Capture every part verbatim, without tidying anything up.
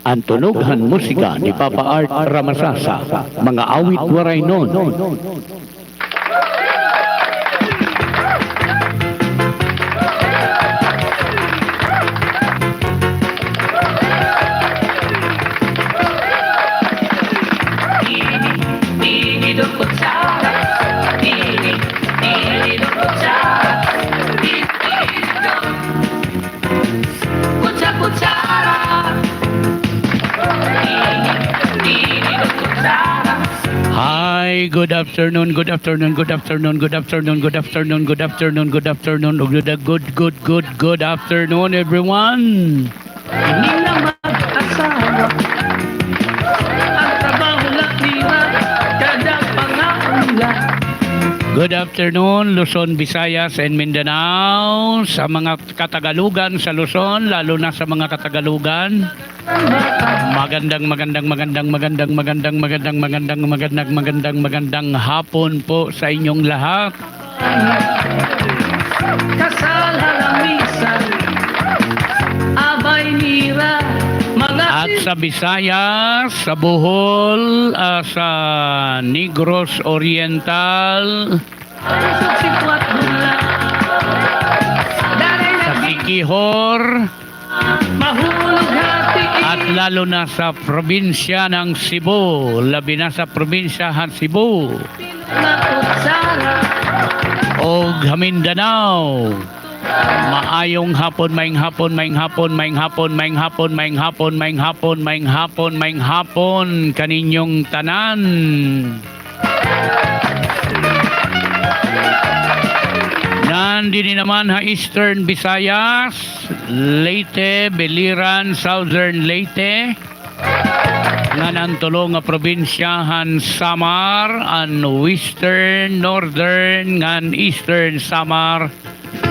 An tunog han musika ni Papa Art Ramasasa, mga awit Waraynon. Hi, good afternoon, good afternoon, good afternoon, good afternoon, good afternoon, good afternoon, good afternoon, good afternoon, good, good, good, good afternoon, everyone. Ini nga mag-asawa, an trabaho la nira, kada pangaon la. Good afternoon, Luzon, Visayas, and Mindanao. Sa mga Katagalugan sa Luzon, lalo na sa mga Katagalugan, magandang, magandang, magandang, magandang, magandang, magandang, magandang, magandang, magandang, magandang hapon po sa inyong lahat. Kasal ha lamisan, abay nira, mga At sa Visayas, sa Bohol, ah, sa Negros Oriental, sa Siquijor, mahulog hati, at lalo na sa probinsya ng Cebu, labi na sa probinsya han Cebu. Ug ha Mindanao. Maayong hapon, maayong hapon, maayong hapon kaninyong tanan. Ngan dinhi naman ha Eastern Visayas, Leyte, Biliran, Southern Leyte, ngan an tulo nga probinsya han Samar, an Western, Northern, ngan Eastern Samar.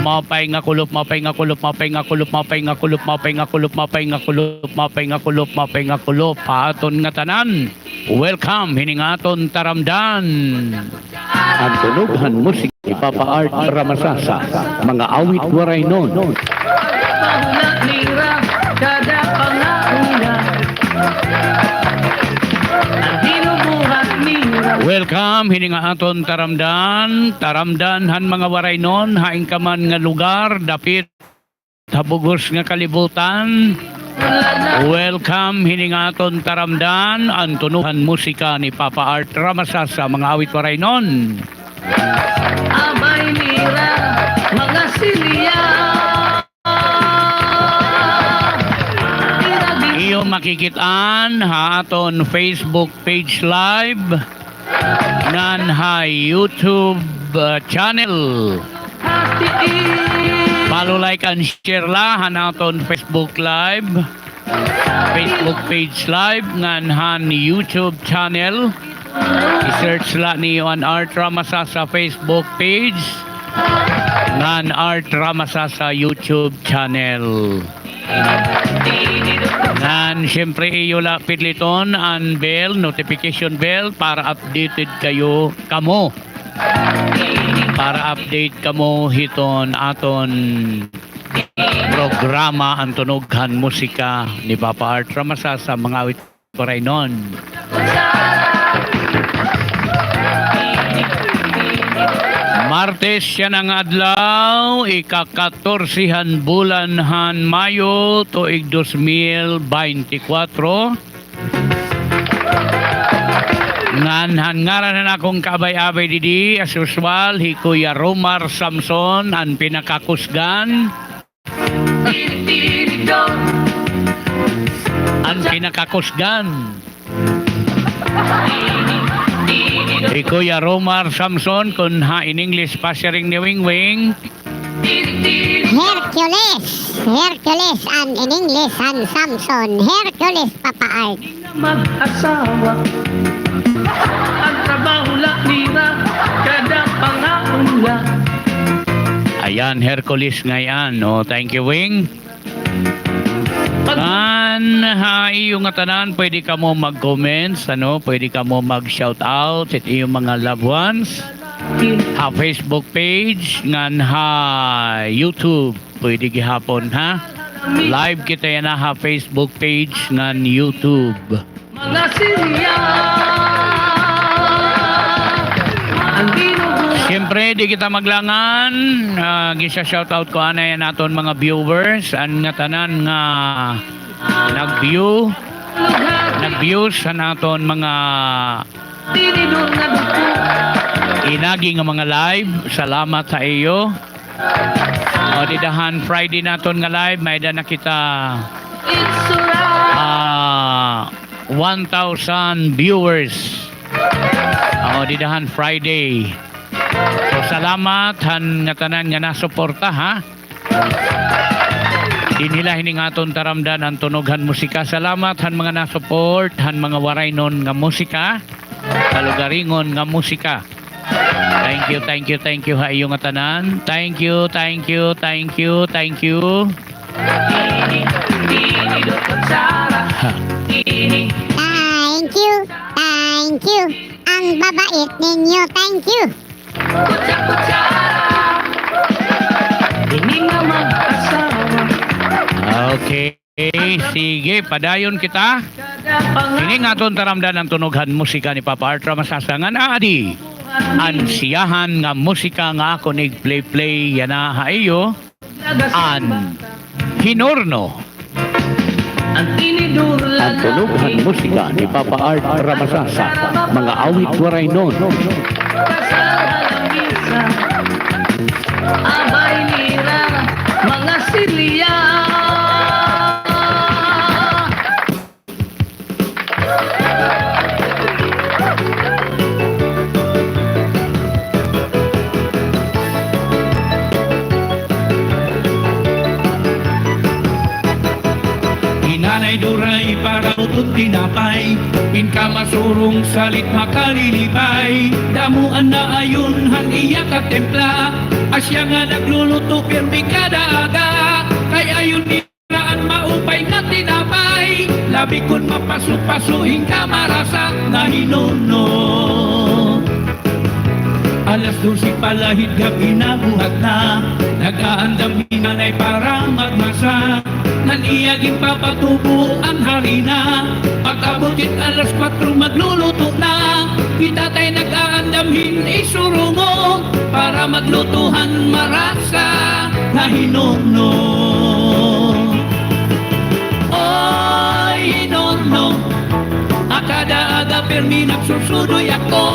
Maupay nga kulop, maupay nga kulop, maupay nga kulop, maupay nga kulop, maupay nga kulop, maupay nga kulop, maupay nga kulop, maupay nga kulop ha aton ngatanan. Welcome hini nga aton taramdan. An tunog han musika ni Papa Art Ramasasa, mga awit Waraynon. Welcome hini nga aton taramdan, taramdan han mga Waraynon, hain ka man nga lugar, dapit ha bug-os nga kalibutan. Welcome hini nga aton taramdan, an tunog han musika ni Papa Art Ramasasa, mga awit Waraynon. Abay nira, mga silya. Iyo makikit-an ha aton Facebook page live. Ngan ha YouTube, uh, channel. Follow, like, and share la han aton Facebook Live, Facebook page live, ngan han YouTube channel. I-search la niyo an Art Ramasasa Facebook page, ngan Art Ramasasa YouTube channel. Ngan, siyempre, iyo la pitliton an bell, notification bell, para updated kayo, kamo. Para update kamo hiton aton programa, an tunog han musika ni Papa Art Ramasasa, mga awit Waraynon. Martes yana nga adlaw, ika-katorse han bulan han Mayo, tuig dos mil baynte kwatro. Ngan han ngaran han akon kaabay-abay didi, as usual, hi Kuya Romar Samson, an pinakakusgan. An pinakakusgan. Hi Kuya Romar Samson, kun ha in English pa siring ni Wingwing. Hercules. Hercules, an in English han Samson. Hercules, Papa Art. Mag-asawa. An trabaho la nira, kada pangaon la. Ayan, Hercules ngay-an. Oh, thank you, Wing. Ngan ha iyo ngatanan, pwede kamo mag-comments, ano, pwede kamo mag-shout out sa iyo mga loved ones. Ha Facebook page, ngan ha YouTube, pwede gihapon, ha? Live kita yana ha Facebook page ngan YouTube. Mga silya. Siyempre, di kita maglangan. Ah, gisa-shoutout ko anay an aton mga viewers, an ngatanan nga nag-view, nag-views han aton mga inagi nga mga live. Salamat ha iyo. O, dida han Friday naton nga live, may-ada na kita, ah, one thousand viewers. O, dida han Friday. So, salamat han ngatanan nga nasuporta, ha? Dinhi la hini nga aton taramdan an tunog han musika. Salamat han mga na-support han mga Waraynon nga musika, kalugaringon nga musika. Thank you, thank you, thank you ha iyo ngatanan. Thank you, thank you, thank you, thank you. Ha. Thank you, thank you. An babait ninyo, thank you. Okay, sige, padayon kita. Ini nga aton taramdan an tunog han musika ni Papa Art Ramasasa ngan aadi an siyahan nga musika nga akon ig-play-play yana ha iyo. An Hinorno. An tunog han musika ni Papa Art Ramasasa, mga awit Waraynon. Abay nira, mga silya. Hi Nanay Duray para utot tinapay, in kamasurong salit makalilipay. Damo an naayon han iya katimpla, asya nga nagluluto pirmi kada aga. Kay ayon An maupay nga tinapay, labi kon mapaso-paso hin kamarasa nga hinorno. Alas dose pa la hit gab-i nabuhat na, nag-aandam hi Nanay para magmasa. Ngan iya ginpapatubo an harina, pag-abot hit alas kuwatro magluluto na. Hi Tatay nag-aandam hin isurungo, para magluto han marasa nga hinorno. Oy, hinorno, ha kada aga pirmi nagsusudoy ako.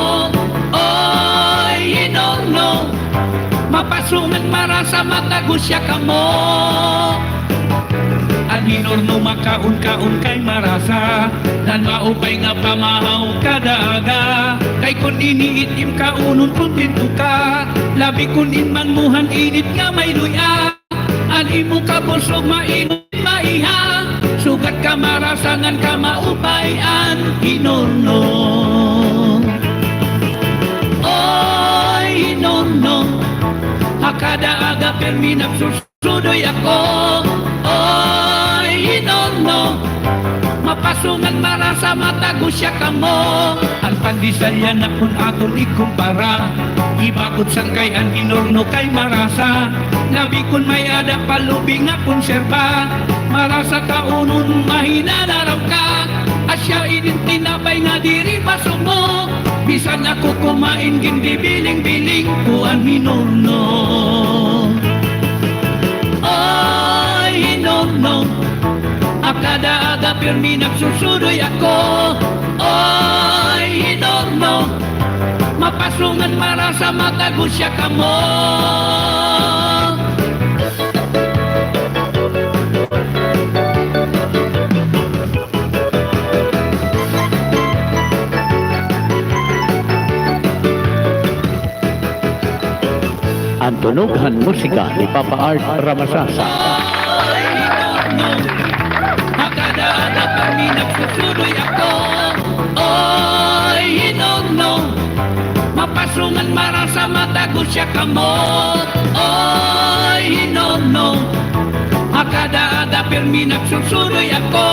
Oy, hinorno, mapaso ngan marasa, matagos ya kamo. An hinorno makaon-kaon kay marasa, ngan maupay nga pamahaw kada aga. Kay kon ini it im kaunon, kontento ka, labi kon in man mo han init nga may luy-a. An imo kabusog mainom maiha, sugad kamarasa ngan kamaupay an hinorno. Oy, hinorno, ha kada aga pirmi nagsus- Sudoy ako, oy, hinorno. Mapaso ngan marasa, matagos ya kamo. An pandesal yana kon aton ikumpara, iba gud sangkay an hinorno kay marasa. Labi kon may-ada pa lubi nga konserba, marasa kaunon, mahinanaram ka. Asya inin tinapay nga diri masumo. Bisan ako kumain, ginbibiling-biling ko an hinorno. Oy, hinorno, ha kada aga pirmi nagsusudoy ako. Oy, hinorno, mapaso ngan marasa, matagos ya kamo. An tunog han musika ni Papa Art Ramasasa. Ha kada aga pirmi nagsusudoy ako. Oy, hinorno, mapaso ngan marasa, matagos ya kamo. Oy, hinorno, ha kada aga pirmi nagsusudoy ako.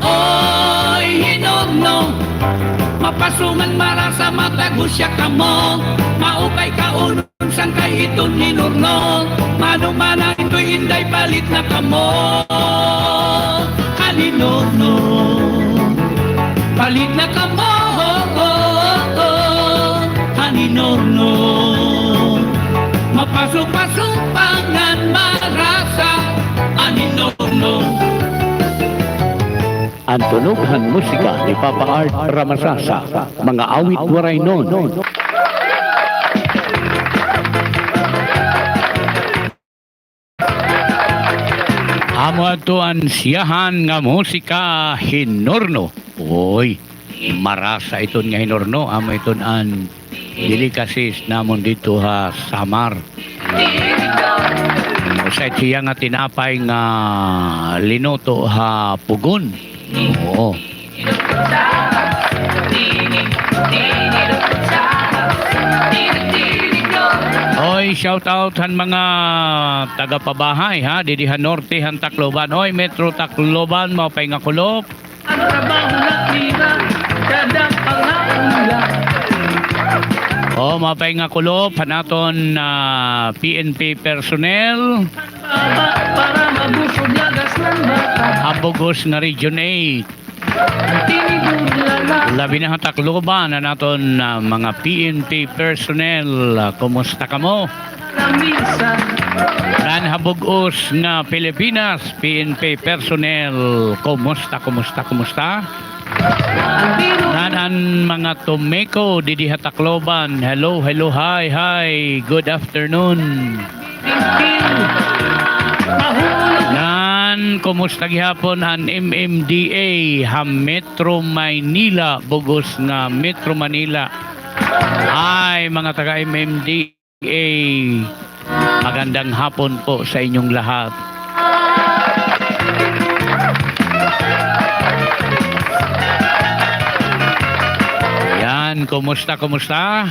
Oy, hinorno, mapaso ngan marasa, matagos ya kamo. Maupay kaunon sangkay iton hinorno. Manumana intoy Inday, palit na kamo, ha ni Nonong. Palit na kamo, ha ni Nonong. Mapaso-paso pa ngan marasa, ha ni Nonong. An tunog han musika ni Papa Art Ramasasa, mga awit Waraynon. Amo adto an siyahan nga musika, hinorno. Oy, marasa iton nga hinorno. Amo iton an delicacies namon didto ha Samar. Usa it hiya nga tinapay nga linuto ha pugon. Oo. Oy, shout out han mga taga-pabahay, ha, didi ha norte han Tacloban. Oy, Metro Tacloban, maupay nga kulop. O, maupay nga kulop han aton, ah, P N P personnel. Ha bug-os nga Region eight. Labi na ha Tacloban, an aton, ah, mga P N P personnel, ah, kumusta kamo? Ngan ha bug-os nga Pilipinas, P N P personnel, kumusta, kumusta, kumusta? Ngan an mga Tomeko didi ha Tacloban, hello, hello, hi, hi, good afternoon. Ngan, kumusta gihapon an M M D A ha Metro Manila, bug-os nga Metro Manila? Ay, mga taga M M D A, magandang hapon po sa inyong lahat. Yan, kumusta, kumusta?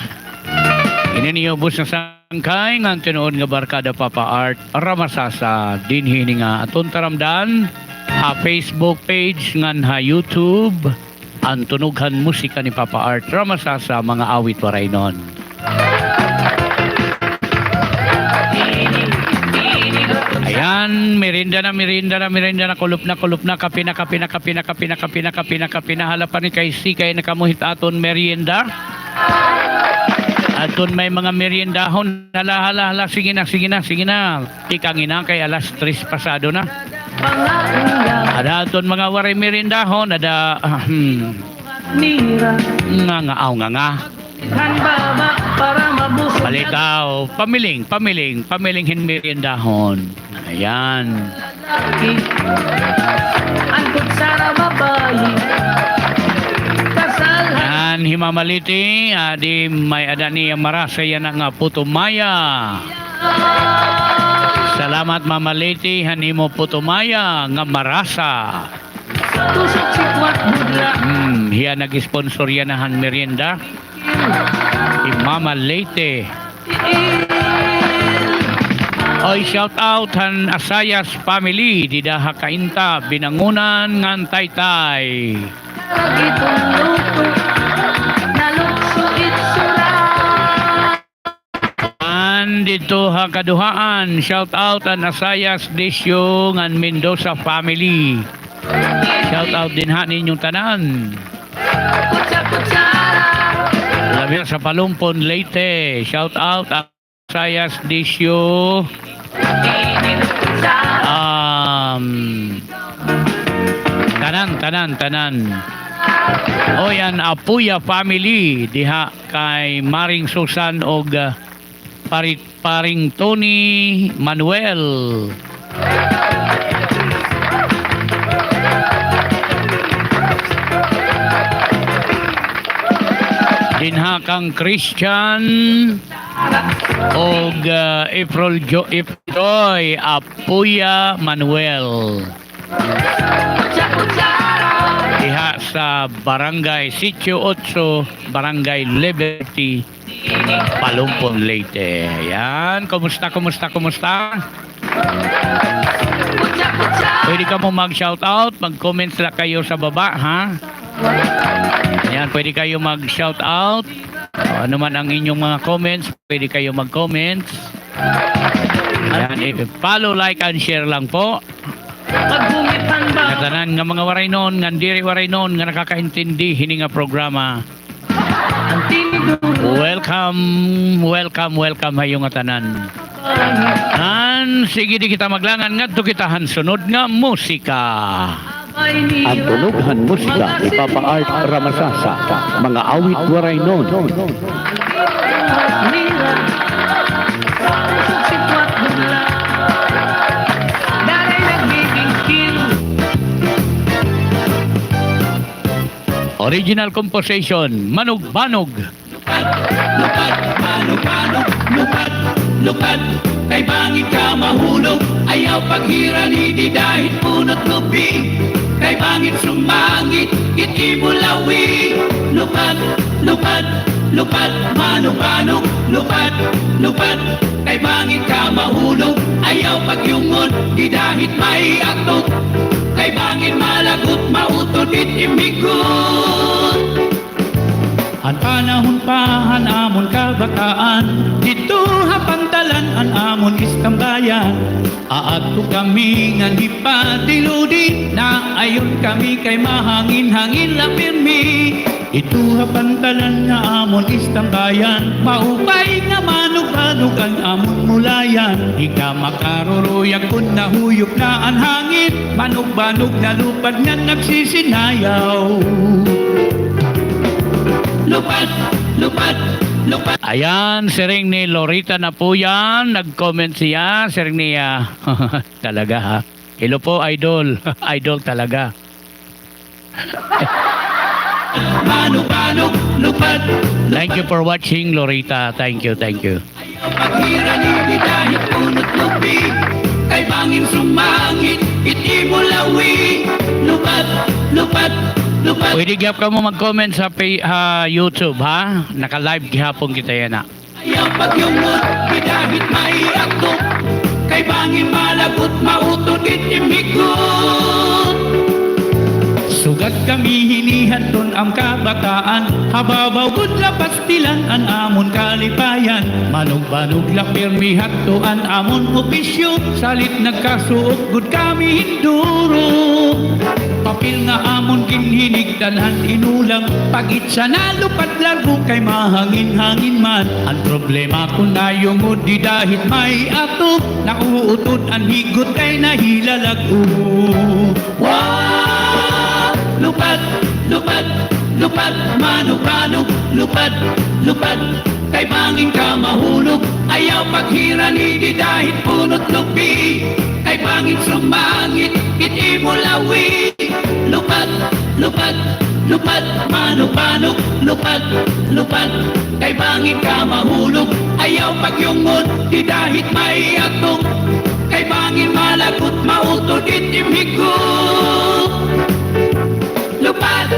Ini an iyo ubos nga sangkay ngan tinuod nga barkada, Papa Art Ramasasa, dinhi hini nga aton taramdan ha Facebook page ngan ha YouTube, an tunog han musika ni Papa Art Ramasasa, mga awit Waraynon. Ayan, merienda na, merienda na, merienda na, kulop na, kulop na, kape na, kape na, kape na, kape na, kape na, kape na, kape na, hala, panikay-sikay na kamo hit aton merienda. Adton may mga meriendahon. Hala, hala, hala. Sige na, sige na, sige na. Tikang ina kay alas tres pasado na. Ada adton mga waray meriendahon. Ada, ah, hmm. Nga, nga, aw, nga, nga. Palitaw, pamiling, pamiling, pamiling hin meriendahon. Ayan. An kutsara babayi. Kasal. Yan, hi Mama Liti, adi may-ada niya marasa yana nga putumaya. Salamat, Mama Liti, han imo putumaya nga marasa. Tusok si Kuwat Budla. Hmm, hiya nag-sponsor yana han merienda. Hi Mama Leyte. Oy, shout out han Asayas family dida ha Cainta, Binangonan ngan Taytay. Ngan didto ha kaduhaan, shout out an Asayas Decio ngan Mendoza family. Shout out dinha ninyong tanan. Labi na sa Palumpon, Leyte. Shout out an Asayas Decio. Um, tanan, tanan, tanan. Oy, an Apuya family diha kay Maring Susan og, ah, Parit Paring Tony Manuel. Dinha kan Christian og, ah, April Jo-, April Joy Apuya Manuel. Diha sa Barangay Sitio Otso, Barangay Liberty, Palumpon, Leyte. Ayan. Kumusta, kumusta, kumusta? Pwede kamo mag-shout out, mag-comments la kayo sa baba, ha? Ayan, pwede kayo mag-shout out. O, ano man ang inyong mga comments, pwede kayo mag-comments. Ayan, i-follow, like, and share lang po. Ngatanan nga mga Waraynon, ngan diri Waraynon, nga nakakaintindi hini nga programa. Welcome, welcome, welcome ha iyo ngatanan. An, sige, di kita maglangan, ngadto kita han sunod nga musika. An tunog han musika ni Papa Art Ramasasa, mga awit Waraynon. Original composition, Manugbanug. Lupad, lupad, manubanog, lupad, lupad, kay bangin ka mahulog, ayaw paghirani dida hit punot lubi, kay bangin sumangit it imo lawi. Lupad, lupad, lupad, manubanog, lupad, lupad, kay bangin ka mahulog, ayaw pagyungod dida hit may atok, kay bangin malagot mautod it im higot. Han panahon pa han amon kabataan, didto ha pantalan an amon istambayan. Aadto kami ngan hipadiludi, naayon kami kay mahangin-hangin la pirmi. Didto ha pantalan nga amon istambayan, maupay nga manugbanug an amon mulayan. Di ka makaruruyag kon nahuyop na an hangin, manugbanug na lupad nga nagsisinayaw. Lupad, lupad, lupad. Ayan, siring ni Lorita Napuyan, nag-comment siya, siring niya. Talaga, ha? Hello po, idol. Idol talaga. Manugbanug, lupad, lupad. Thank you for watching, Lorita. Thank you, thank you. Ayaw paghirani dida hit punot lubi, kay bangin sumangit it imo lawi. Lupad, lupad, lupad. Pwede gihap kamo mag-comment sa pa-, ha YouTube, ha? Naka-live gihapon kita yana. Ayaw pagyungod dida hit may atok, kay bangin malagot mautod it im higot. Sugad kami hini hadton am kabataan, ha babaw gud la pastilan an amon kalipayan. Manugbanug la pirmi hadto an amon opisyo, salit nagkasuok gud kami hinduro. Papel nga amon ginhinigdan han inulang, pag-itsa na lupad largo kay mahangin-hangin man. An problema kon nayungod dida hit may atok, nauutod an higot kay nahilalag-o. Wa! Lupad, lupad, lupad, manugbanug, lupad, lupad, kay bangin ka mahulog, ayaw paghirani dida hit punot lubi, kay bangin sumangit it imo lawi. Lupad, lupad, lupad, manugbanug, lupad, lupad, kay bangin ka mahulog, ayaw pagyungod dida hit may atok, kay bangin malagot mautod it im higot. Lupad.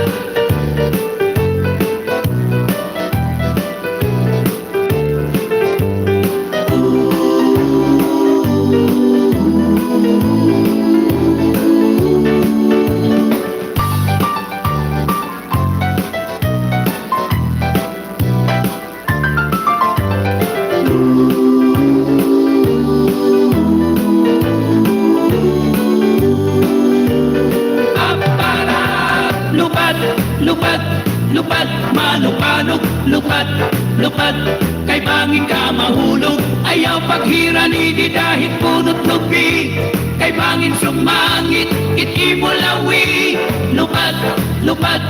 Lupad, lupad, lupad, manugbanug, lupad, lupad, kay bangin ka mahulog, ayaw paghirani dida hit punot lubi, kay bangin sumangit it imo lawi. Lupad, lupad,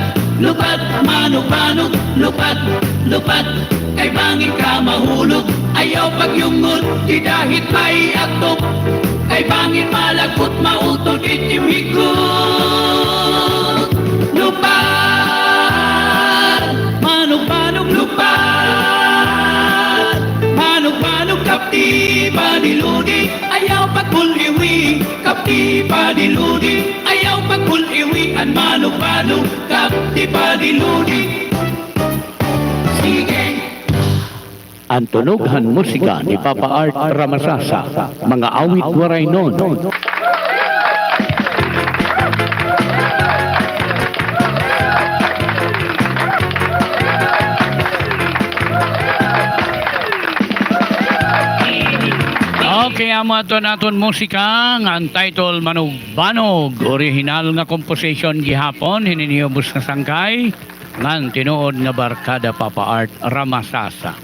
lupad, manugbanug, lupad, lupad, kay bangin ka mahulog, ayaw pagyungod dida hit may atok, kay bangin malagot mautod it im higot. Lupad, manugbanug, lupad, manugbanug, kapti padiludi, ayaw pagbul-iwi, kapti padiludi, ayaw pagbul-iwi, an manugbanug, kapti padiludi. Sige. An tunog han musika ni Papa Art Ramasasa, mga awit Waraynon. Okay, amo ato an aton musika nga an title Manugbanog, orihinal nga composition gihapon hini niyo ubos nga sangkay ngan tinuod nga barkada, Papa Art Ramasasa.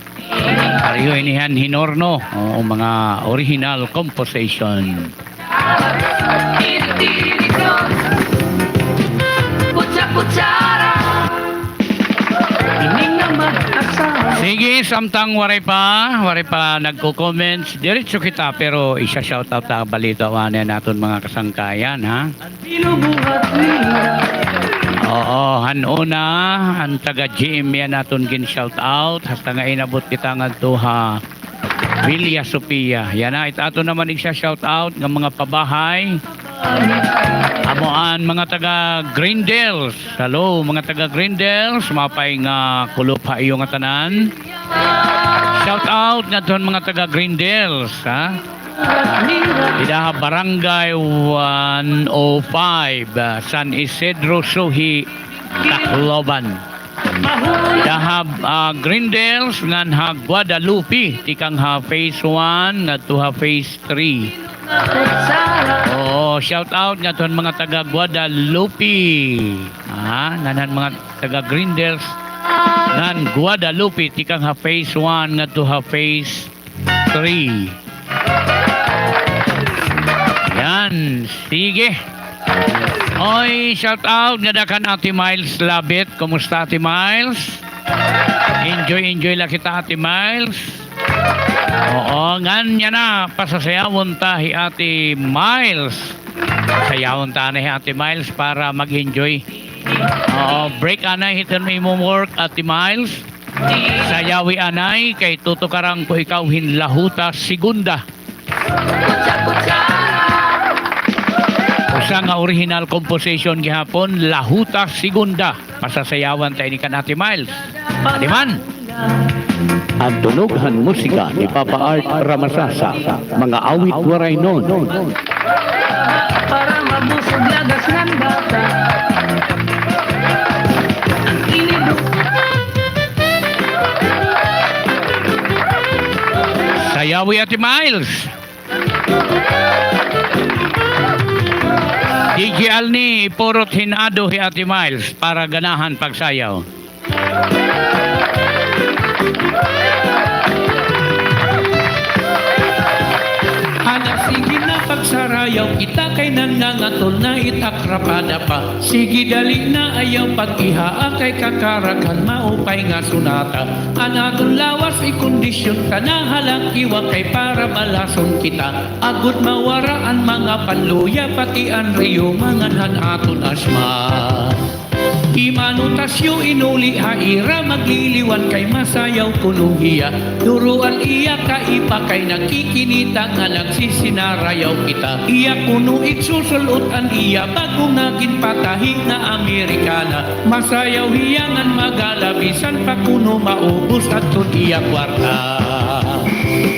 Pareho ini han hinorno, oo, mga original composition. Sige, samtang waray pa, waray pa nagko-comments, diretso kita, pero isa-shoutout ta balita wa na naton mga kasangkayan, ha? Oo, han una, an taga G M yana aton gin-shoutout, hasta nga inabot kita ngadto ha Villa Sofia. Yana, it aton naman igsa-shoutout nga mga pabahay. Amo an mga taga Greendales. Hello, mga taga Greendales, maupay nga kulop ha iyo ngatanan. Shoutout ngadto han mga taga Greendales, ha? Dida ha Barangay one oh five, ah, San Isidro Suhi, Tacloban. Dida ha, ah, Greendales ngan ha Guadalupe, tikang ha phase one ngadto ha phase three. Oo, shoutout ngadto han mga taga Guadalupe. Ah, ngan han mga taga Greendales ngan Guadalupe, tikang ha phase one ngadto ha phase three. Yan, sige. Oy, shout out nga daghan, Ate Miles Labit. Kumusta, Ate Miles? Enjoy, enjoy la kita, Ate Miles. Oo, ngan yana, pasasayawon ta hi Ate Miles. Sayawon ta na hi Ate Miles para mag-enjoy. Oo, break anay hiton imo work, Ate Miles. Sayawi anay kay tutukaran ko ikaw hin Lahuta Segunda. Usa nga original composition gihapon, Lahuta Segunda. Pasasayawan ta ini kan Ate Miles. Ate Man. An tunog han musika ni Papa Art Ramasasa, mga awit Waraynon. Para mabusog lagas ngan bata. Sayawi, Ate Miles. D J Alni, ipurot hin ado hi Ate Miles para ganahan pagsayaw. Hala, sige na, pagsarayaw kita kay nangangatol na it akrapada pa. Sige, dali na, ayaw pag-ihaa kay kakaraghan maupay nga sunata. An aton lawas ikondisyon ta na ha lakiwa kay para balhason kita. Agod mawara an mga panluya pati an reyuma ngan han aton asma. Hi Mano Tasyo inuli ha ira magliliwan kay masayaw kuno hiya. Duro an iya kaipa kay nakikinita nga nagsisinarayaw kita. Iya kuno igsusul-ot an iya bag-o nga ginpatahi nga Amerikana. Masayaw hiya ngan magala bisan pa kuno maubos adton iya kwarta.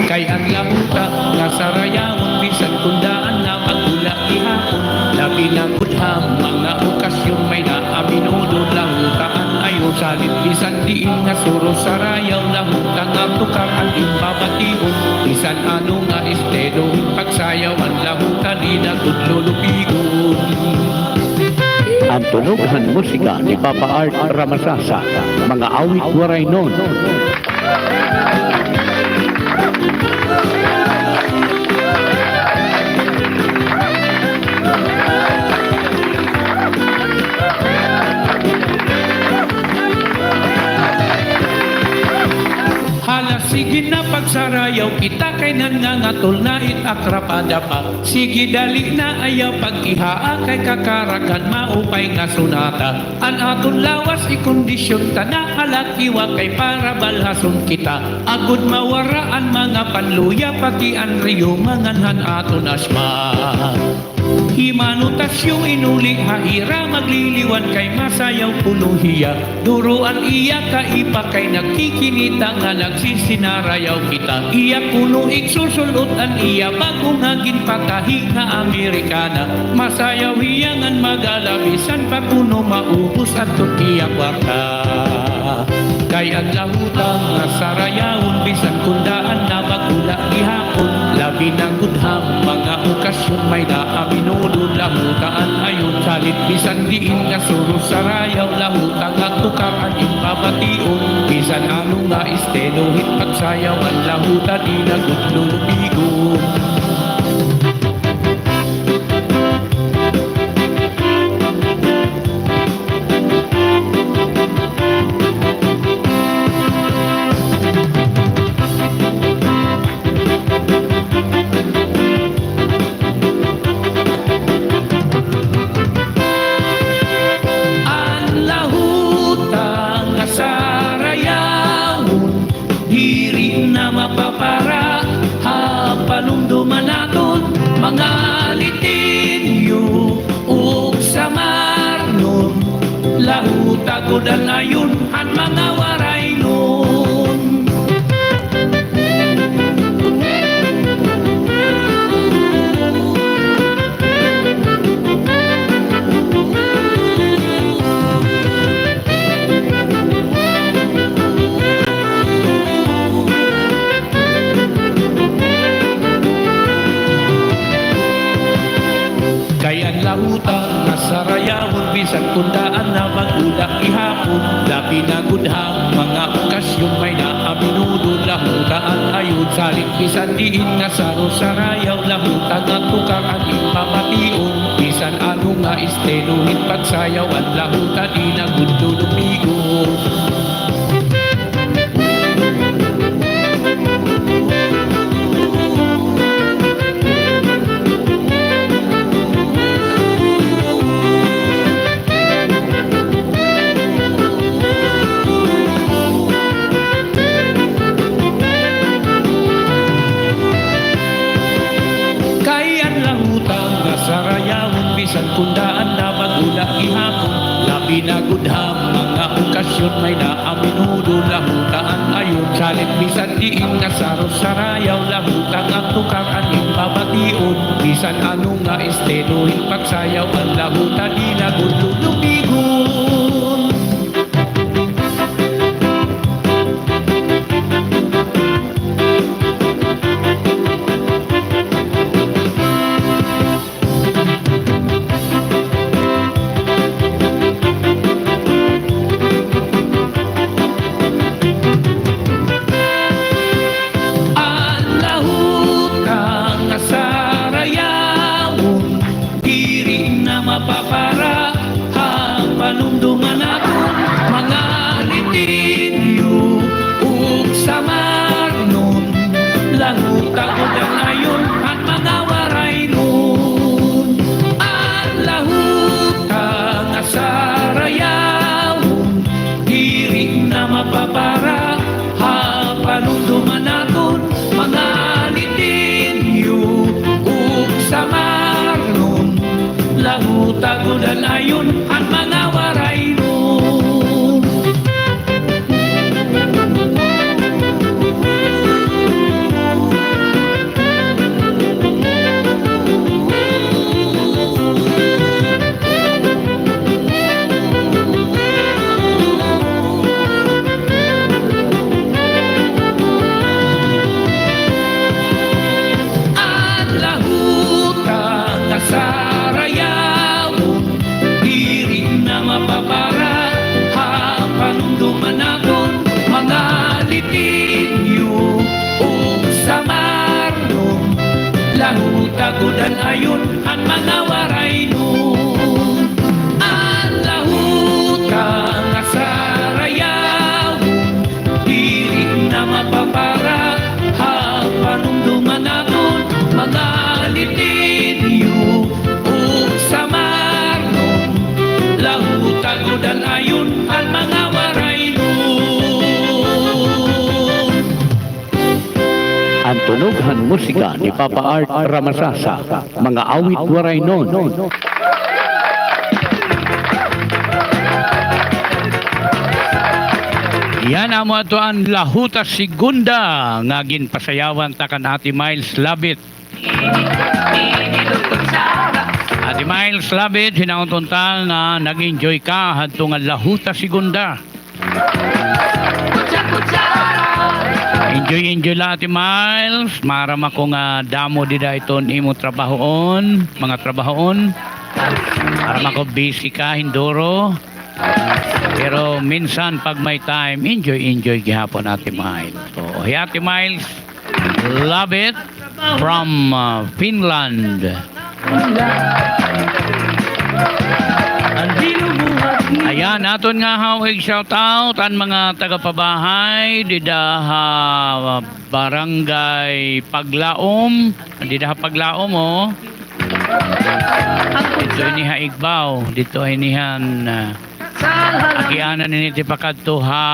Kay an Lahuta nga sarayawon bisan kon daan na magula gihapon, labi na gud ha mga okasyon may naa minudo Lahuta an ayo salit bisan diin nga suro sarayaw Lahuta nga tukar an im babation. Bisan ano nga estilo hin pagsayaw an Lahuta dida gud lulupigon. An tunog han musika ni Papa Art Ramasasa, mga awit Waraynon. Hala, sige na, pagsarayaw kita kay nangangatol na it akrapada pa. Sige, dali na, ayaw pag-ihaa kay kakaraghan maupay nga sunata. An aton lawas ikondisyon ta na ha lakiwa kay para balhason kita. Agod mawara an mga panluya pati an reyuma ngan han aton asma. Hi Mano Tasyo inuli ha ira magliliwan kay masayaw kuno hiya. Duro an iya kaipa kay nagkikinita nga nagsisinarayaw kita. Iya kuno igsusul-ot an iya bag-o nga ginpatahi nga Amerikana. Masayaw hiya ngan magala bisan pa kuno maubos adton iya kwarta. Kay an Lahuta nga sarayawon bisan kon daan na magula gihapon, labi na May naa minudo, lahuta an ayon, salit bisan diin nga suro-sarayaw, lahuta nga tukar an im pabation, bisan ano nga estilo, hit pagsayaw an lahuta, di na gud lulubigon. An lahuta nga sarayawon, diri na mapapara ha panumduman naton, mga Litinyo ug Samarnon, lahuta gud an ayon han mga Waraynon. Kay an lahuta nga sarayawon, bisan kon daan na mag-ula gihapon, labi na gud ha mga okasyon, may naa minudo, lahuta an ayon, salit bisan diin nga saro-sarayaw, lahuta nga tukar an im pabation, bisan ano nga estilo hit pagsayaw, an lahuta di na gud lulubigon. Kay an lahuta nga sarayawon, bisan kon daan na mag-ula gihapon, labi na gud ha mga okasyon, may naa minudo, lahuta an ayon, salit bisan diin nga saro-sarayaw, lahuta nga tukar an im pabation, bisan ano nga estilo hit pagsayaw, an lahuta di na gud lulubigon. An lahuta nga sarayawon, diri na mapapara ha panumduman naton, mga Litinyo ug Samarnon, lahuta gud an ayon han mga Waraynon. An lahuta nga sarayawon, diri na mapapara ha panumduman naton, mga Litinyo ug Samarnon, lahuta gud an ayon han mga Waraynon. An lahuta nga sarayawon, diri na mapapara ha panumduman naton, mga Litinyo ug Samarnon, lahuta gud an ayon han mga Waraynon. An lahuta nga sarayawon, diri na mapapara ha panumduman naton, mga Litinyo ug Samarnon, lahuta gud an ayon han mga Waraynon. An tunog han musika ni Papa Art Ramasasa, mga awit Waraynon. Yana amo ato an Lahuta Segunda nga ginpasayawan ta kan Ate Miles Labit. Ate Miles Labit, hinaot unta nga nag-enjoy ka hadto nga Lahuta Segunda. Enjoy, enjoy la, Ate Miles. Maaram ako nga damo dida iton imo trabahoon, mga trabahoon. Maaram ako busy ka, hinduro. Pero minsan pag may time, enjoy, enjoy gihapon, Ate Miles. So, hi Ate Miles, love it, from, uh, Finland. Ayan, aton nga haw ig shout out an mga taga-pabahay dida ha Barangay Paglaom, dida ha Paglaom, oh. Didto ini ha Igbaw, didto ini han, ah, agianan ini tipakadto ha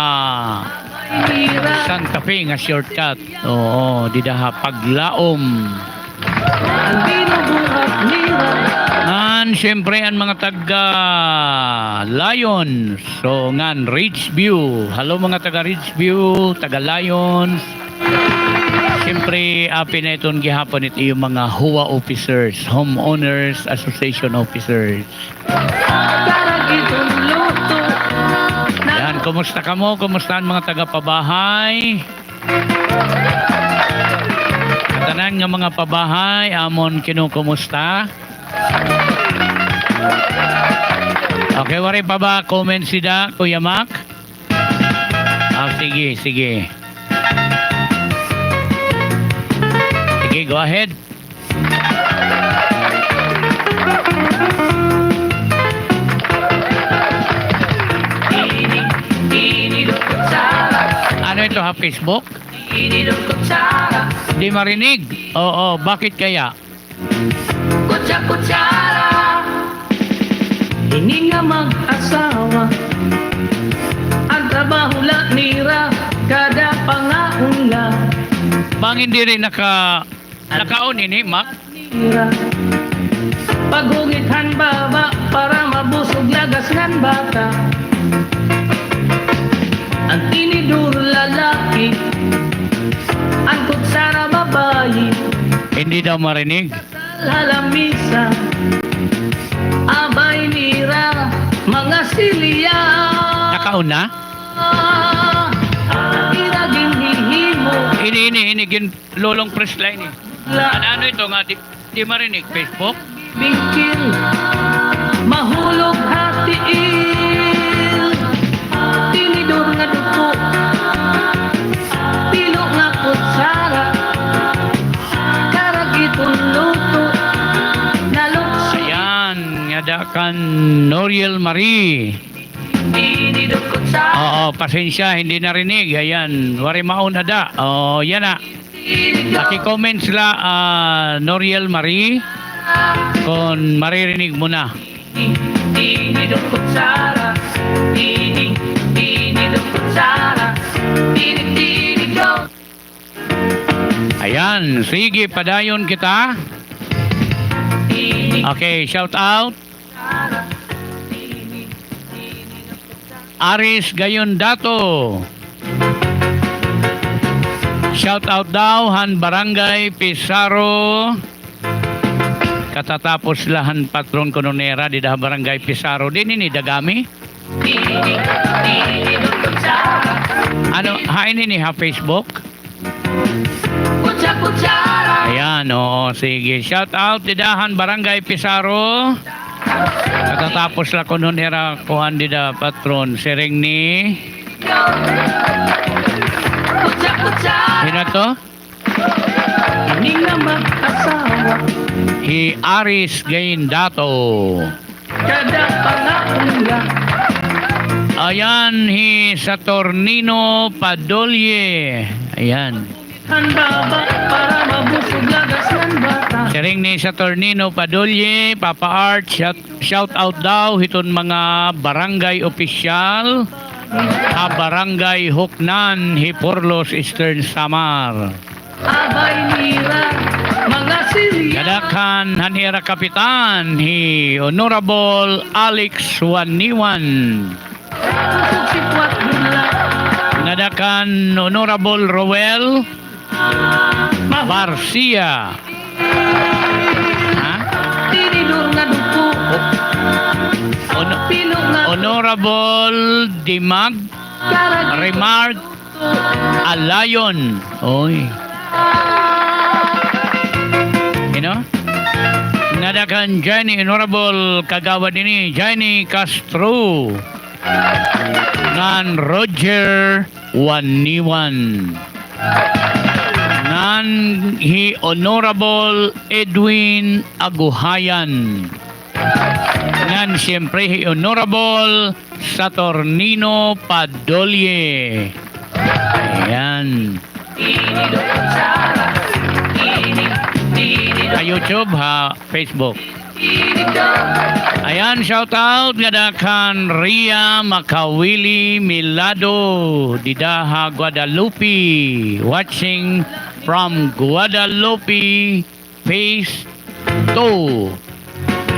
Santa Fe nga shortcut. Oo, dida ha Paglaom. Ngan, siyempre, an mga taga Lions. So, ngan, Ridge View. Hello, mga taga Ridge View, taga Lions. Siyempre, apin na iton gihapon it iyo mga HOA officers, Homeowners Association officers. Yan, kumusta kamo? Kumusta an mga taga-pabahay? Tanan nga mga pabahay, amon kinukumusta. Okay, waray pa ba comment sida, Kuya Mac? Ah, sige, sige. Sige, go ahead. Ano ito, ha Facebook? Di marinig. Oo, bakit kaya? Kutsa-kutsara. Ini nga mag-asawa, an trabaho la nira, kada pangaon la. Bangin diri naka-, nakaon ini, Mac? Nira. Paghugit han baba para mabusog lagas ngan bata. An tinidor lalaki, an kutsara babayi. Hindi daw marinig. Halamisa, abay nira, mga silya. Nakaon na? Ira ginhihimo. Ini, ini, ini, gin-, lolong press line, eh. La. Ano, ano ito nga, di, di marinig, Facebook? Bingkil, mahulog ha tiil. Tinidor nga duko, pilo nga kutsara, karag iton luto, nalukso. Ayan, ngada kan Noriel Marie. Tinidor kutsara. Oo, pasensya, hindi narinig. Ayan, waray maon ada. Oo, yana. Paki-comments la, ah, Noriel Marie, kon maririnig mo na. Ayan, sige, padayon kita. Okay, shout out. Aris Gayon Dato. Shout out daw han Barangay Pizarro. Katatapos la han patron kuno nira dida ha Barangay Pizarro. Diin ini, Dagami? Ano, hain ini ha Facebook? Ayan, oo, sige. Shout out dida han Barangay Pizarro. Katatapos la kuno nira kuan dida patron. Siring ni, hin-o to? Hi Aris Gaindato. Ayan, hi Saturnino Padolye. Ayan. Siring ni Saturnino Padolye, Papa Art, shout, shout out daw hiton mga barangay opisyal ha Barangay Huknan, Giporlos, Eastern Samar. Kadakhan han ira kapitan, hi Honorable Alex Waniwan. Nadakhan Honorable Roel Barcia. Ha? Hono-, Honorable Dimag Remark Alayon. Oy. You know? Ngada kan Jenny, Honorable Kagawad ini, Jenny Castro. Ngan Roger Waniwan. Ngan hi Honorable Edwin Aguhayan. Ngan siyempre hi Honorable Saturnino Padolye. Ayan. Ha YouTube, ha Facebook. Ayan, shout out ngada kan Ria Makawili Milado, dida ha Guadalupe, watching from Guadalupe, Phase two.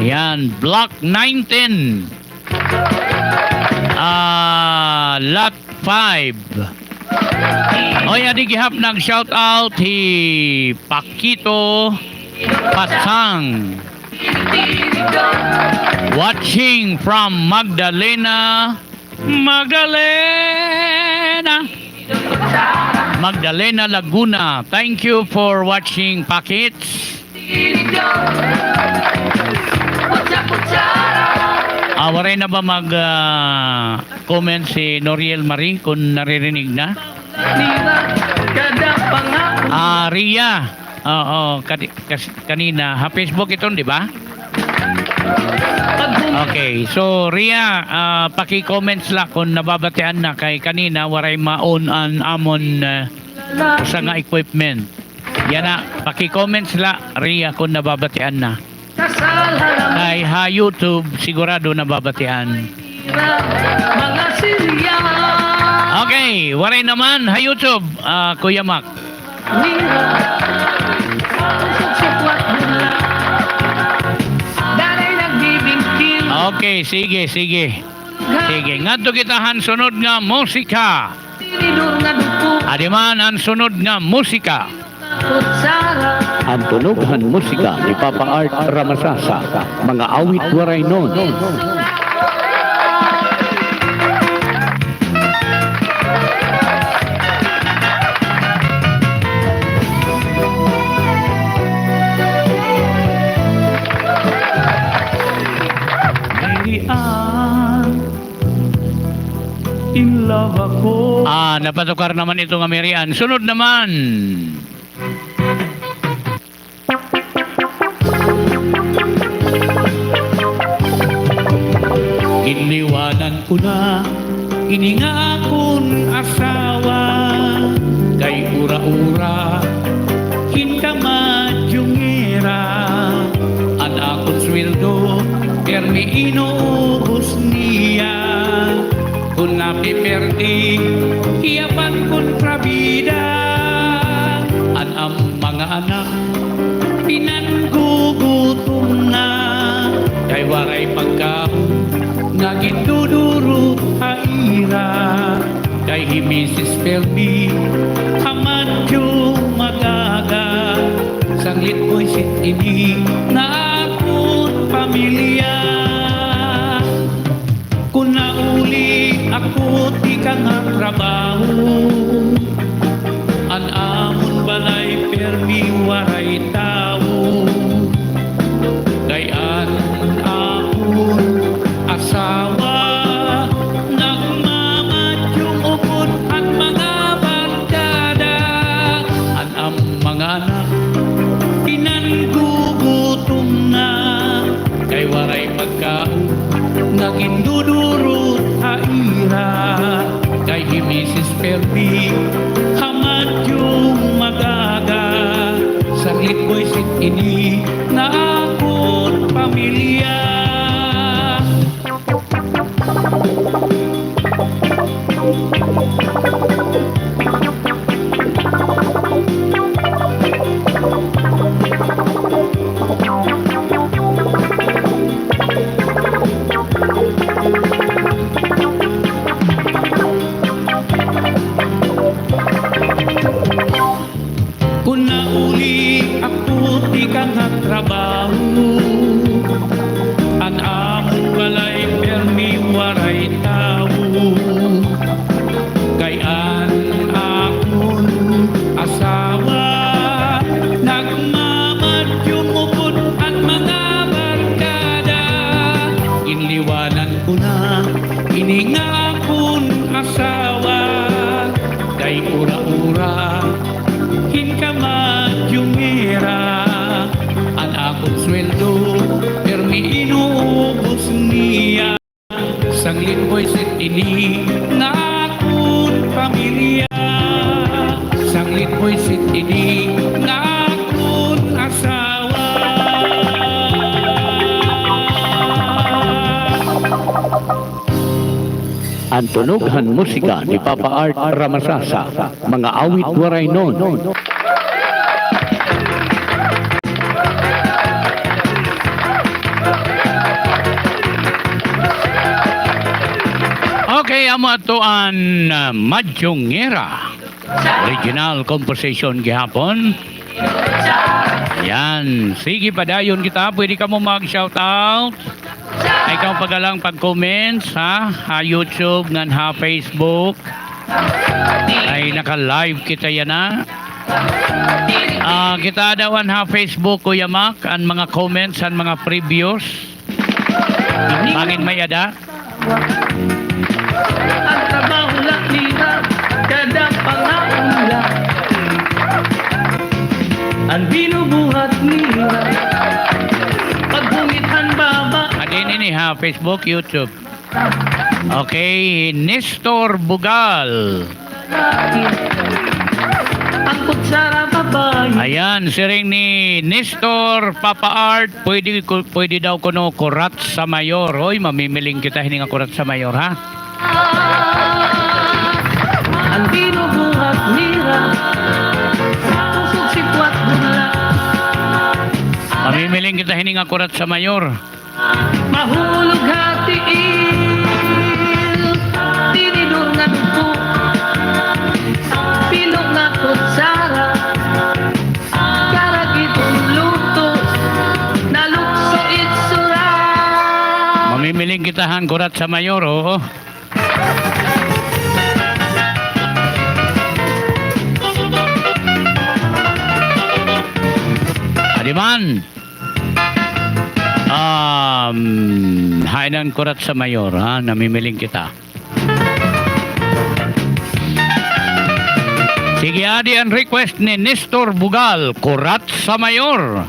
Ayan, Block nineteen. Ah, Lot five. Oy, adi gihap nag-shout out hi Pakito Pasang. Watching from Magdalena. Magdalena. Magdalena, Laguna. Thank you for watching, Pakits. Ah, waray na ba mag, ah, comment si Noriel Marie kung naririnig na? Ah, Ria. Oo, kani-, kas-, kanina. Ha Facebook iton, di ba? Okay, so Ria, ah, paki-comments la kon nababatian na kay kanina waray ma-on an amon, ah, usa nga equipment. Yana, paki-comments la, Ria, kon nababatian na. Kay ha YouTube, sigurado nababatian. Okay, waray naman ha YouTube, ah, Kuya Mac. Okay, sige, sige. Sige, ngadto kita han sunod nga musika. Adi man an sunod nga musika. An tunog han musika ni Papa Art Ramasasa, mga awit Waraynon. Ah, napatukar naman ito nga Mary Ann. Sunod naman. Ginliwanan ko na ini nga akon asawa, kay ura-ura hin kamadyongera. An akon sweldo, pirmi inuubos niya. Kon napiperdi, hiya pa an kontrabida. An am- mga anak, pinanggugutom na, kay waray pagkaon nga gindudurot ha ira. Kay hi Misis Permi, ha madyo mag-aga, sanglit buwisit ini nga akon pamilya. Kon nauli ako tikang ha trabaho, an amon balay pirmi waray tawo. Kay an akon asawa nagmamadyong upod han mga barkada. An am- mga anak, pinanggugutom na, kay waray pagkaon nga gindudurot ha ira. Kay hi Misis Permi, ha madyong mag-aga, sanglit buwisit ini nga akon pamilya. Kon nauli ako tikang ha trabaho, an amon balay pirmi waray tawo. Kay an An tunog han musika ni Papa Art Ramasasa, mga awit Waraynon. Okay, amo ato an, ah, Madyongera. Original composition gihapon. Yan. Sige, padayon kita. Pwede kamo mag-shout out. Ay, ikaw pa galang pag-comments, ha? Ha YouTube ngan ha Facebook. Ay, naka-live kita yana. Ah, kita daw an ha Facebook, Kuya Mac, an mga comments, an mga previous. Bangin may-ada? An trabaho la nira, kada pangaon la. An binubuhat nira, paghungit han baba. Adi ini ha Facebook, YouTube. Okay, Nestor Bugal. An kutsara babaye. Ayan, siring ni Nestor, Papa Art, pwede ku-, pwede daw kuno Kuratsa Mayor. Hoy, mamimiling kita hini nga Kuratsa Mayor, ha? An binubuhat nira, pusog sikwat bula. Mamimiling kita hini nga Kuratsa Mayor. Mahulog ha tiil, tinidor nga dugto, pino nga kutsara, karag iton luto, nalukso itsura. Mamimiling kita han Kuratsa Mayor, oo. Adi man. Um, hain an Kuratsa Mayor, ha? Namimiling kita. Sige, adi an request ni Nestor Bugal, Kuratsa Mayor.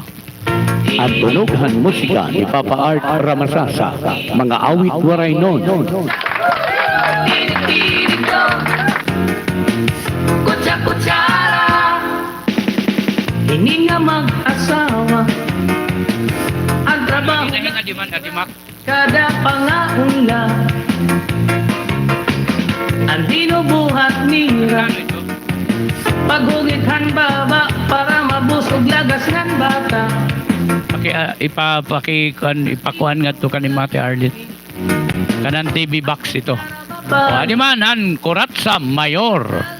An tunog han musika ni Papa Art Ramasasa, mga awit Waraynon. Kutsa-kutsara. Ini nga mag-asawa, an trabaho kada pangaon la, an binubuhat nira, paghungit han baba para mabusog lagas ngan bata. Paki-, ah, ipa-, paki-, kuan, ipakuan ngadto kan Ate Arlette. Kanan T V box ito. O, adi man an Kuratsa Mayor.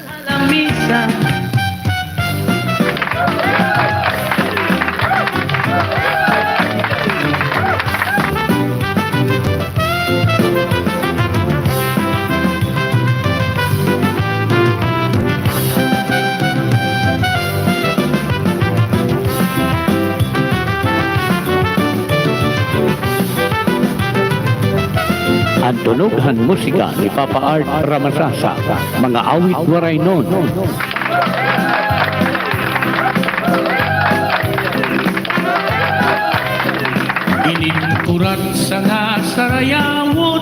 An tunog han musika ni Papa Art Ramasasa, mga awit Waraynon. Ini an Kuratsa nga sarayawon,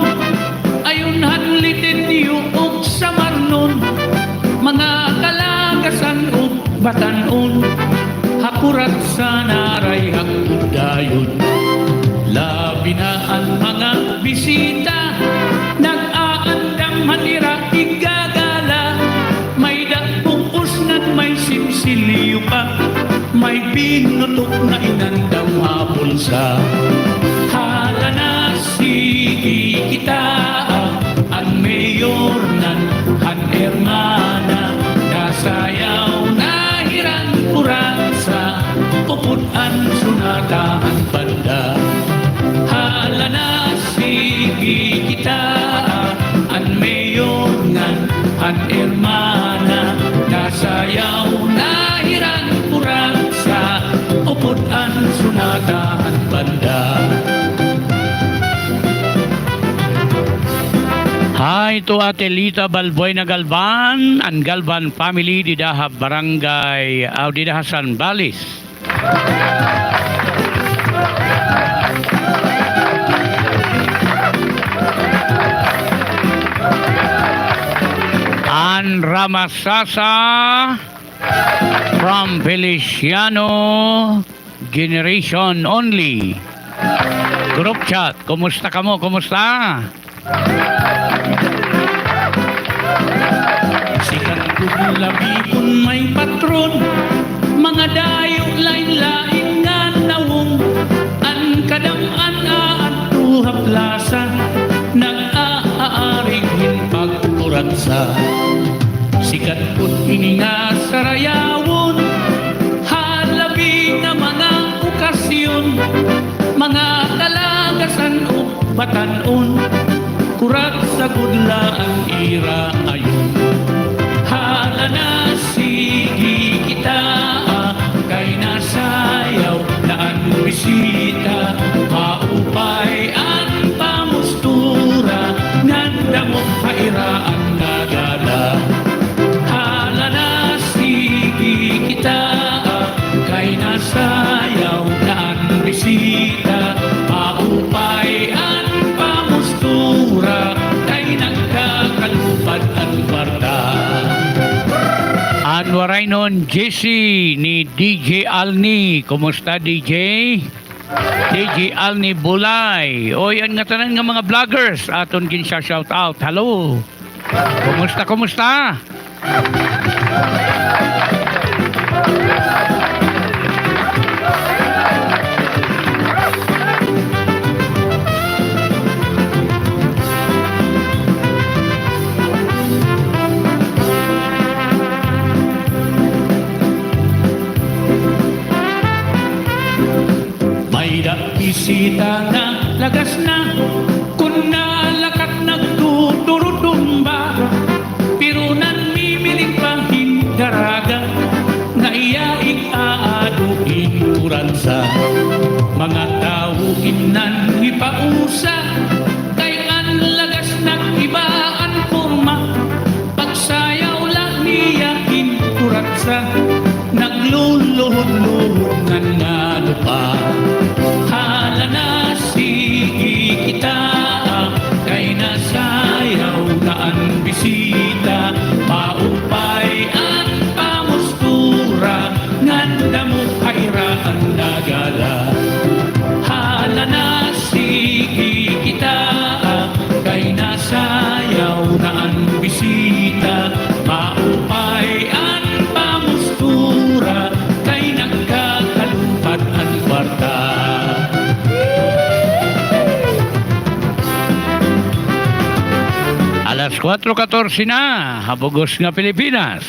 ayon han Liteño ug Samarnon, mga kalagasan ug Batan-on, ha Kuratsa narayhak dayon. Labi na an mga bisita, nag-aandam han ira igagala. May dakpong usnan, may sinsilyo pa, may binutok nga inandam ha bulsa. Hala na, sige kita, an mayor ngan han hermana, nasayaw na hira han Kuratsa, upod an sonata han banda. Hala na, sige kita, an mayor ngan han hermana, nasayaw na hira han Kuratsa, upod an sonata han banda. Hi to Ate Lita Balbuena Galvan, an Galvan family dida ha barangay, aw, dida ha Zambales. An Ramasasa from Feliciano Generation Only. Group chat, kumusta kamo? Kumusta? Kun labihon may patron, mga dayo lain-lain nga nawong, an kadam-an aadto ha plasa, nag-aari hin pagkuratsa. Sikat pud ini nga sarayawon, ha labi nga mga okasyon, mga kalagasan ug batan-on, kuratsa gud la an ira ayon. Hala na, sige kita, kay nasayaw na an bisita, maupay an pamustura, ngan damo ha ira an nagala. Hala na, sige kita, kay nasayaw na an bisita, maupay an pamustura, kay nagkakalupad an kwarta. An Waraynon J C ni D J Alni. Kumusta, D J? D J Alni Bulay. Oy, an ngatanan nga mga vloggers, aton gin-shout out. Hello. Kumusta, kumusta? May-ada bisita nga lagas na, kun nalakat nagtuturutumba, pero nanmimiling pa hin daraga, nga iya ig-aado hin kuratsa. Mga tawo in nanhipausa, kay an lagas nag-iba an porma, pagsayaw la niya hin kuratsa, nagluluhod-luhod ngan nano pa. Hala na, sige kita, kay nasayaw na an bisita, maupay an pamustura, ngan damo ha ira an nagala. Hala na, sige kita, kay nasayaw na an bisita, maupay an pamustura, kay nagkakalupad an kwarta. Alas kuwatro katorse na, ha bug-os nga Pilipinas.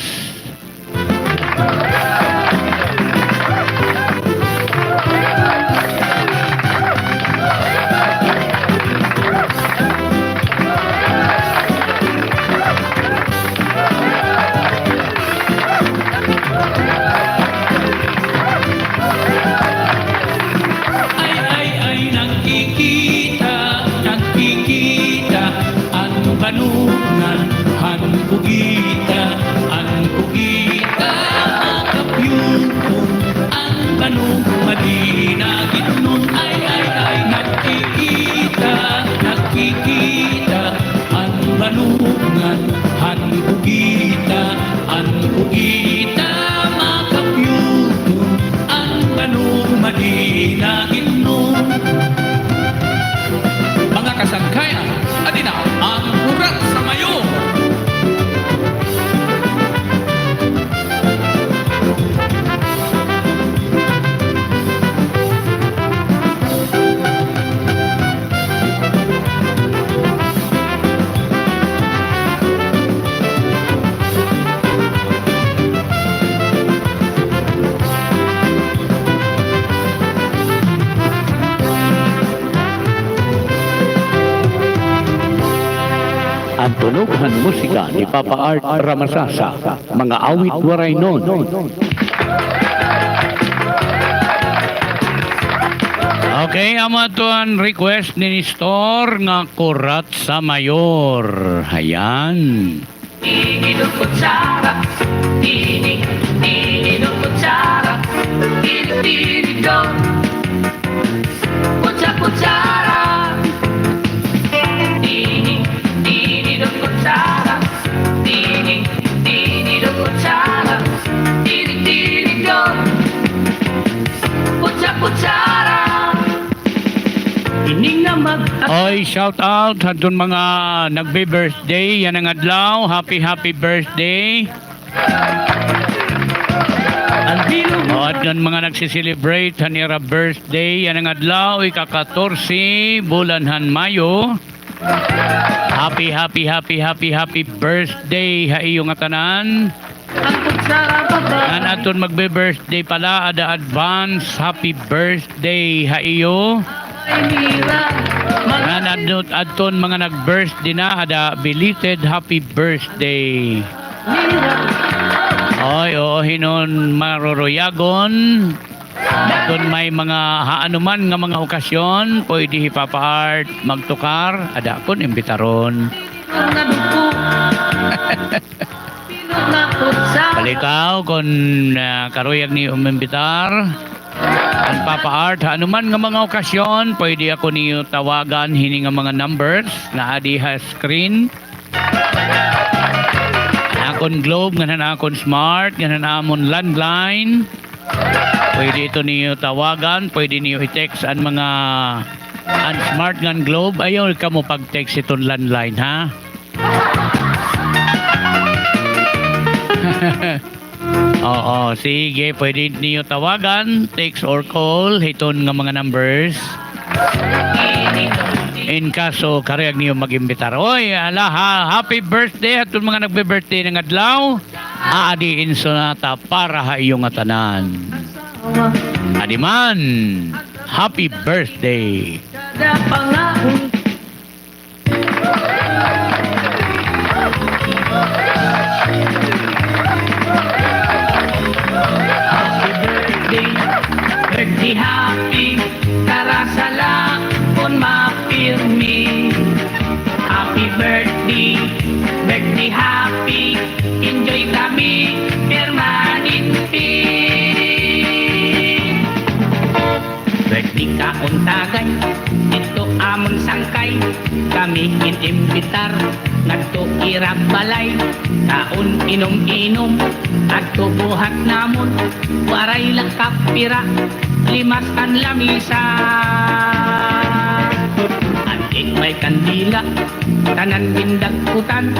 Ay, ay, ay, nagkikita, nagkikita, an banungan, han kugita, an kugita, makapyuton, an banung madinagitnon. Ay, ay, ay, nagkikita, nagkikita, an banungan, han kugita, an kugita, makapyuton, an banung madinagitnon. Mga kasangkayan, adi na an Kuratsa Mayor. An tunog han musika ni Papa Art Ramasasa, mga awit Waraynon. Okay, amo ato an request ni Nestor nga Kuratsa Mayor. Ayan. Oy, shout out hadton mga nagbe-birthday yana nga adlaw. Happy, happy birthday. O, adton mga nagse-celebrate han ira birthday yana nga adlaw, ika-katorse, bulan han Mayo. Happy, happy, happy, happy, happy birthday ha iyo ngatanan. Ngan adton magbe-birthday pala, ada advance happy birthday ha iyo. Ngan adto, adton mga nag-birthday na, ada belated happy birthday. Oy, oo, hinon maruruyagon. Kon may mga haanuman nga mga okasyon, pwede hi Papa Art magtukar, ada kon imbitaron. Balitaw, kon, ah, karuyag niyo umimbitar kan Papa Art, haanuman nga mga okasyon, pwede ako niyo tawagan hini nga mga numbers na adi ha screen. An akon Globe, ngan an akon Smart, ngan an amon landline. Pwede ito niyo tawagan, pwede niyo i-text an mga, an Smart ngan Globe. Ayaw kamo pag-text iton landline, ha? Oo, sige, pwede niyo tawagan, text or call hiton nga mga numbers. In kaso karuyag niyo mag-imbitar. Oy, hala, ha, happy birthday aton mga nagbe-birthday ngayong adlaw. Adi in sonata para ha iyo ngatanan. Adi man, happy birthday. Happy birthday, birthday happy, karasala kon mapirmi. Happy birthday, birthday happy, enjoy kami permanente. Birthday ka untagay, didto amon sangkay, kami in-imbitar ngadto ira balay. Kaon, inom-inom, adto buhat namon, waray la kapira, limas an lamisa. An ikmay kandila, tanan gindagkutan,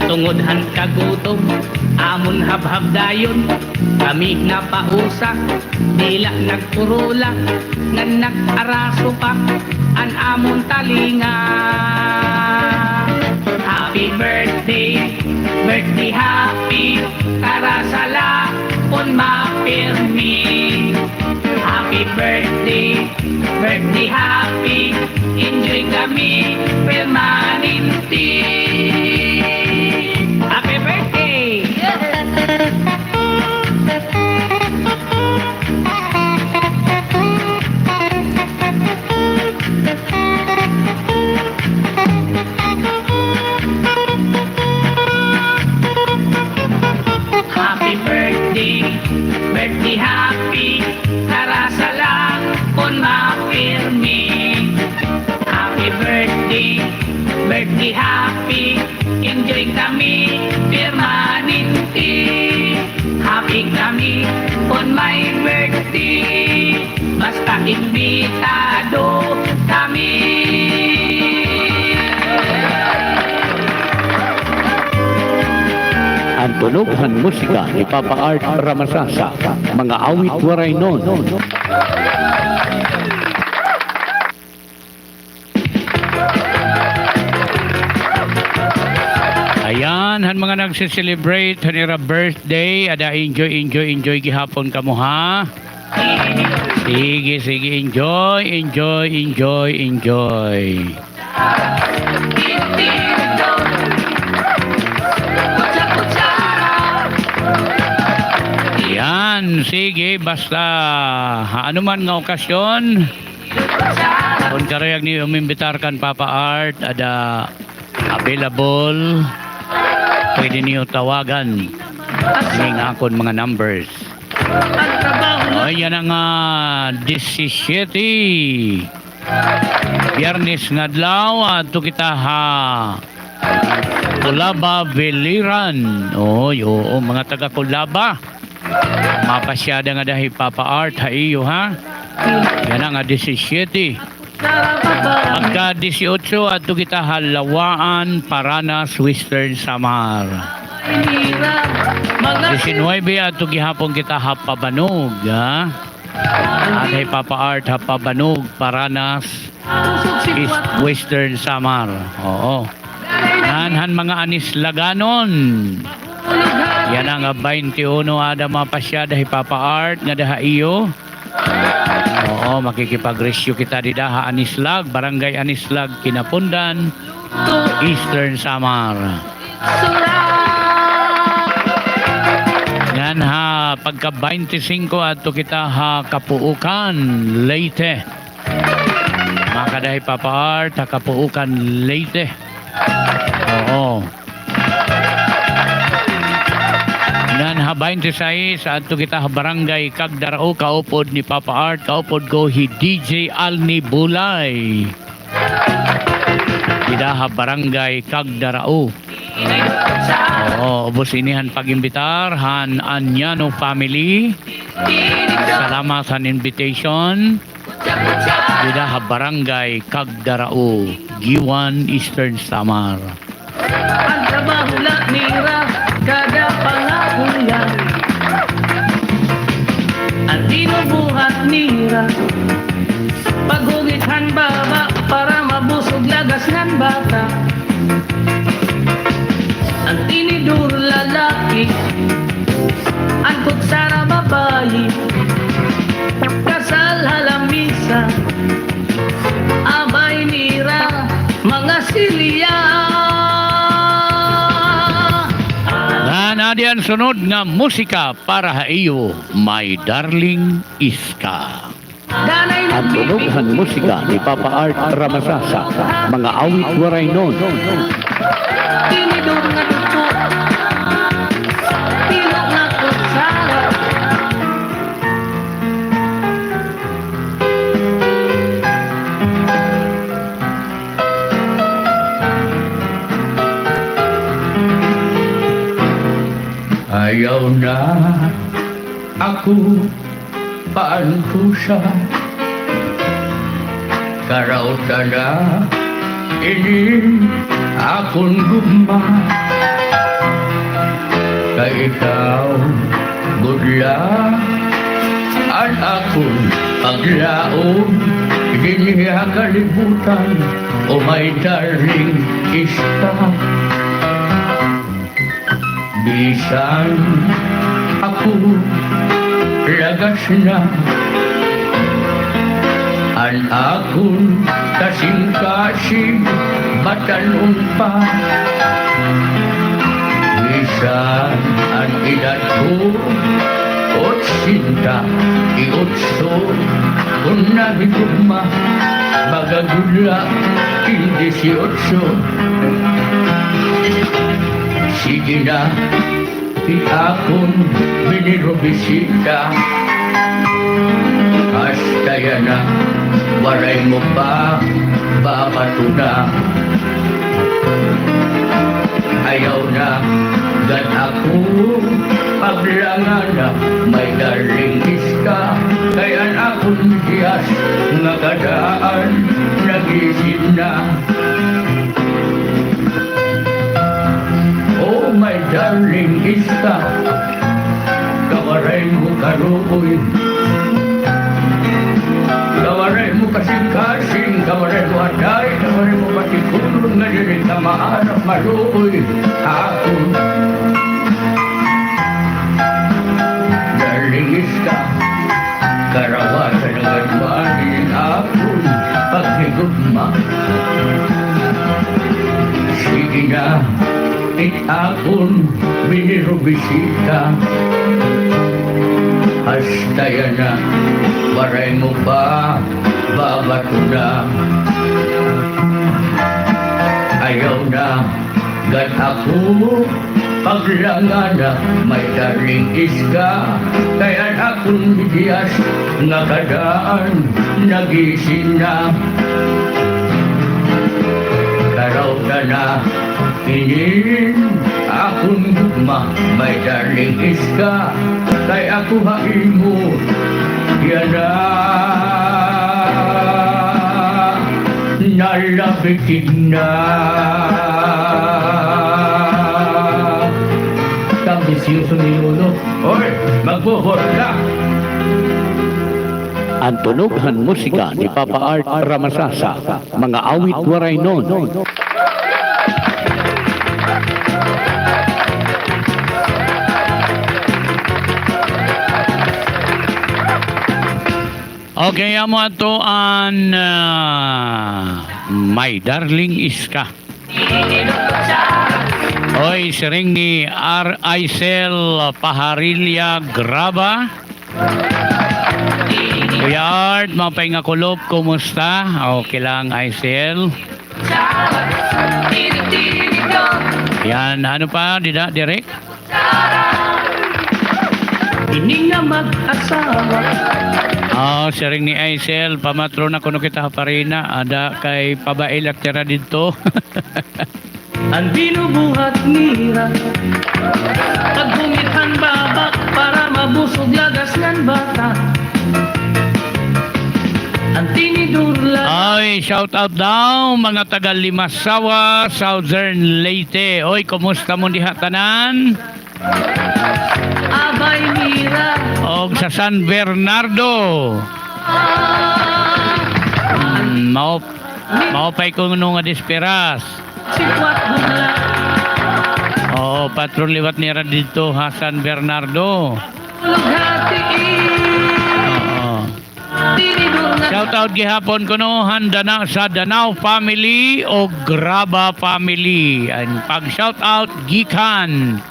tungod han kagutom, amon habhab dayon, kami napausa, dila nagkurula, ngan nag-araso pa an amon talinga. Happy birthday, birthday happy, karasala kon mapirmi. Happy birthday, birthday happy, enjoy kami permanente. Happy birthday! Happy birthday, birthday happy, karasala kon mapirmi. Happy birthday, birthday happy, enjoy kami permanente. Happy kami kon may birthday, basta imbitado kami. An tunog han musika ni Papa Art Ramasasa, mga awit Waraynon. Ayan, han mga nagse-celebrate han ira birthday, ada enjoy, enjoy, enjoy gihapon kamo, ha? Sige, sige, enjoy, enjoy, enjoy, enjoy. Yan, sige, basta, ha, ano man nga okasyon, kon karuyag niyo umimbitar kan Papa Art, ada available, pwede niyo tawagan ining akon mga numbers. O, yana nga, ah, disisiete. Biyernes nga adlaw, adto kita ha Culaba, Biliran. Oy, oo, mga taga Culaba. Mapasyada ngada hi Papa Art ha iyo, ha? Yana nga disisiete. Pagka disiotso, adto kita ha Lawaan, Paranas, Western Samar. Disinuybe, adto gihapon kita ha Pabanog, ha? Adi hi Papa Art ha Pabanog, Paranas, East, Western Samar. Oo. Ngan han mga Anislaganon. Yana nga baynte uno, ada mapasyada hi Papa Art ngada ha iyo. Oo, makikipagresyo kita dida ha Anislag, Barangay Anislag, Quinapondan, Eastern Samar. Ngan ha pagka baynte singko, adto kita ha Kapuukan, Leyte. Makada hi Papa Art ha Kapuukan, Leyte. Oo. Ngan ha baynte sais, adto kita ha Barangay Cagdarao, kaupod ni Papa Art, kaupod ko hi D J Alni Bulay. Dida ha Barangay Cagdarao. Oo, ubos ini han pag-imbitar han Añano family. Salamat han invitation. Dida ha Barangay Cagdarao, Guiuan, Eastern Samar. An trabaho la nira kada pangahulan, an binubuhat nira, paghugit han baba para mabusog lagas ngan bata. An tinidor lalaki, an kutsara babayi, kasal ha lamisa, abay nira mga silya. Ngan adi an sunod nga musika para ha iyo, My Darling Iska. An tunog han musika ni Papa Art Ramasasa, mga awit Waraynon. Ayaw na ako paantusa, karaw ta na ini akon gugma. Kay ikaw gud la an akon paglaom dinhi ha kalibutan, o my darling Iska. Bisan ako lagas na, an akon kasingkasing batan-on pa. Bisan an edad ko otsenta y otso, kon nahigugma, baga gud la kin disiotso. Sige na, it akon binirobisita. Hasta yana, waray mo pa babatuna. Ayaw na gad ako paglangana, my darling Iska, kay an akon bias nga kadaan nag-iisip na. Oh, my darling Iska, kawaray mo kaluoy, kawaray mo kasingkasing, kawaray mo aday, kawaray mo patikuron nga diri ka maaram maluoy ha akon. Darling Iska, karawasan na gad man ini akon paghigugma. Sige na, it akon binirobisita. Hasta yana, waray mo pa babatuna. Ayaw na gad ako paglangana, my darling Iska, kay an akon bias nga kadaan nag-iisip na. Karaw ta na inin akon gugma, my darling Iska, kay ako ha imo yana nalabitig na. Ninuno. Hoy, magbuhor ka! An tunog han musika ni Papa Art Ramasasa, mga awit Waraynon. Okay, amo ato an, ah, My Darling Iska. Oy, siring ni R. Aisel Paharilla Graba. Kuya Art, maupay nga kulop, kumusta? Okay lang, Aisel. Yan, ano pa, dida, Derek? Ini nga mag-asawa. Ah, siring ni Aisel, pamatron na kuno kita ha Parina, ada kay pabail ak tira didto. An binubuhat nira, paghumit han baba para mabusog lagas ngan bata. An tinidor la. Ay, shout out daw, mga taga Limasawa, Southern Leyte. Oy, kumusta mo diha tanan? Abay, mira. Og sa San Bernardo. Ah. Mm, mao, maupay kuno nga desperas. Si Kuwat Budla. Oo, patron liwat nira didto ha San Bernardo. Lughati. Oo. Shout out gihapon kuno han Dana-, sa Danao family og Graba family. An pag-shout out gikan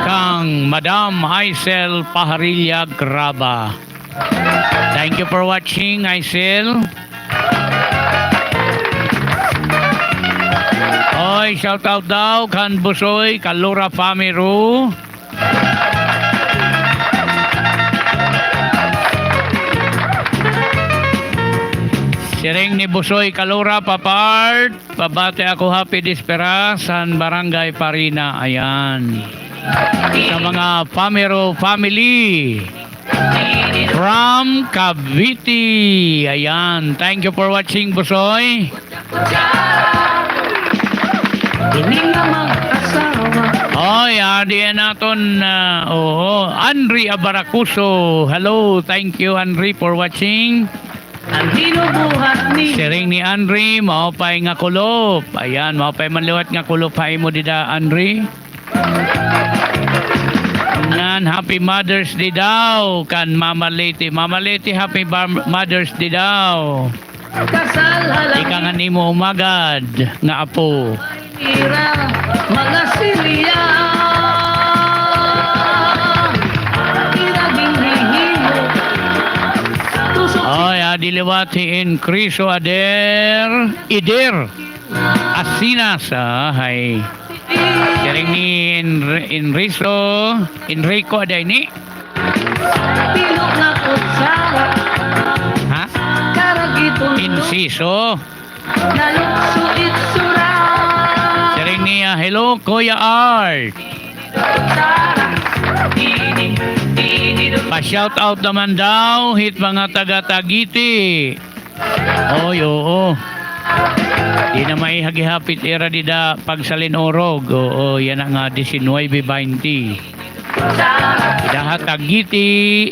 kang Madam Aisel Paharilla Graba. Thank you for watching, Aisel. Oy, shout out daw kan Busoy Kalura family. Siring ni Busoy Kalura, Papa Art, pabati ako happy desperas han Barangay Parina. Ayan. Sa mga Pamero family. From Cavite. Ayan. Thank you for watching, Busoy. Ini nga mag-asawa. Oy, adi an aton, ah, oo. Anri Abaracuso. Hello, thank you, Anri, for watching. An binubuhat ni. Siring ni Anri, maupay nga kulop. Ayan, maupay man liwat nga kulop ha imo dida, Anri. Ngan happy Mother's Day daw kan Mama Leti. Mama Leti, happy ba-, Mother's Day daw. Ika ngan imo umagad nga apo. Ira, mga silya. Ira ginhihimo. Tusok. Oy, adi liwat hi Increso Ader. Ider. Asinas, ah, hay. Siring ni Enri-, Enriso, Enrico, ada ini? Pilo nga kutsara. Ha? Karag iton. Insiso. Nalukso itsura. Siring niya, "Hello, Kuya Art." Pa-shout out naman daw hit mga taga Tagiti. Oy, oo. Di na maihagihapit ira dida pagsalin-urog. Oo, yana nga diecinuebe baynte. Dida ha Tagiti,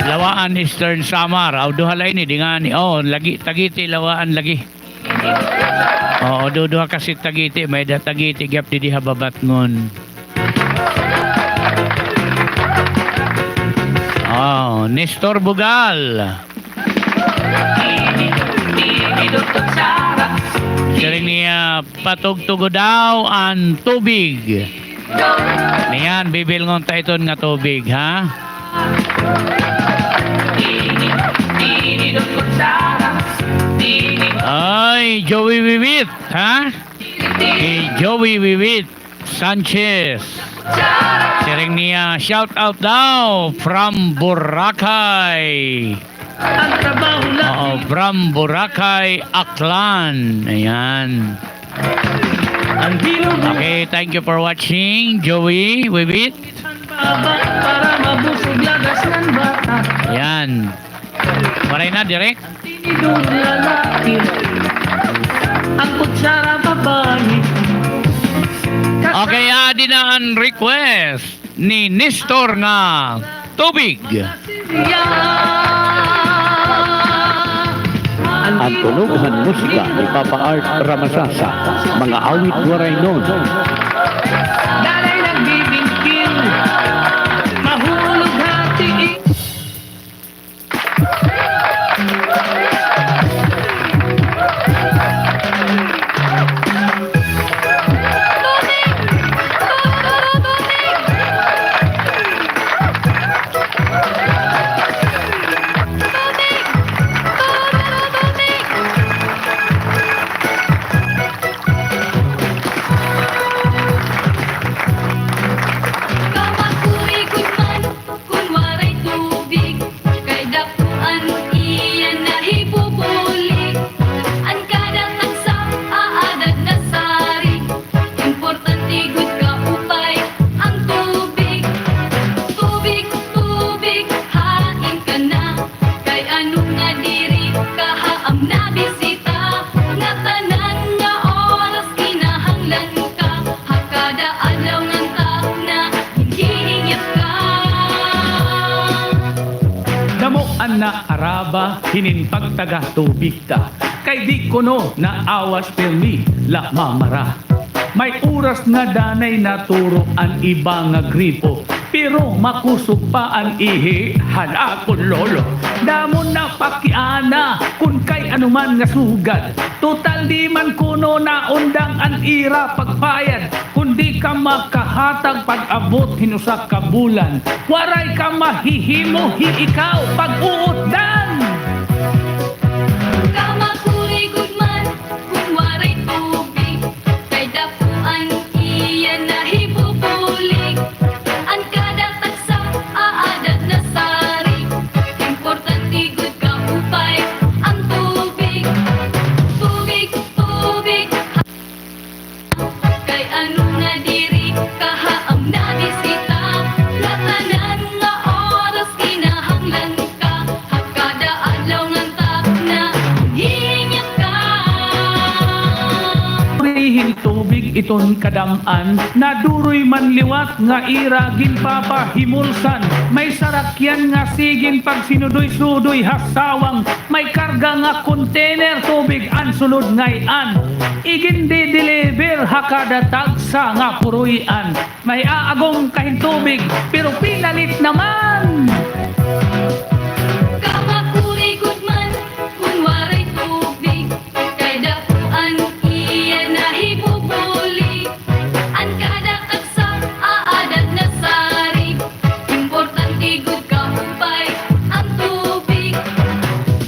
Lawaan, Eastern Samar. Aw, duha la ini, di ngani. Oh, lagi, Tagiti, Lawaan, lagi. Oo, duduha kasi Tagiti, may-ada Tagiti gihap didi ha Babatngon. Oh, Nestor Bugal. Siring niya, patugtugo daw an tubig. Niyan, bibilngon ta iton nga tubig, ha? Ay, Joey Wiwit, ha? Kay Joey Wiwit Sanchez. Siring niya, shout out daw from Boracay. Oo, from Boracay, Aklan. Ayan. Okay, thank you for watching, Joey Wiwit. Ayan. Waray na, Direk? Tinidor lalaki, an kutsara babaye. Okay, adi na an request ni Nestor nga Tubig. An tunog han musika ni Papa Art Ramasasa, mga awit Waraynon. Kamakuri gud man kon waray tubig, kay dako an iya nahibubulig. An kada tagsa aada na sarig, importante gud kaupay an tubig. Tubig, tubig, hain ka na? Kay ano nga diri ka ha am nabisita? Ngatanan nga oras kinahanglan ka, ha kada adlaw ngan takna, hinhihingyap ka. Damo an naaraba hinin pagtaga tubig ta, kay di kuno naawas pirmi la mamara. May oras nga danay naturo an iba nga gripo, pero makusog pa an ihi han akon lolo. Damo na pakiana kon kay ano man nga sugad. Total di man kuno naundang an ira pagbayad, kon di ka makahatag pag-abot hin usa ka bulan. Waray ka mahihimo hi ikaw pag-uutdan. Kamakuri gud man kon waray tubig, kay dako an iya nahibubulig. An kada tagsa aada na sarig, importante gud kaupay an tubig. Tubig, tubig, ha, kay ano nga diri ka ha am nabisita? Ngatanan nga oras kinahanglan ka, ha kada adlaw ngan takna, hinhihingyap ka. Diri hin tubig iton kadam-an, naduroy man liwat nga ira ginpapahimulsan. May sarakyan nga sigin pagsinudoy-sudoy ha sawang, may karga nga container tubig an sulod ngay-an. Igindi-deliver ha kada tagsa nga puroy-an. May aagom ka hin tubig, pero pinalit naman. Kamakuri gud man kon waray tubig, kay dako an iya nahibubulig. An kada tagsa aada na sarig, importante gud kaupay an tubig.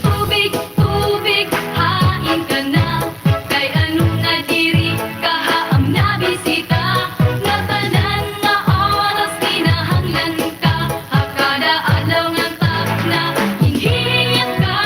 Tubig, tubig, hain ka na? Kay ano nga diri ka ha am nabisita? Ngatanan nga oras kinahanglan ka, ha kada adlaw ngan takna, hinhihingyap ka.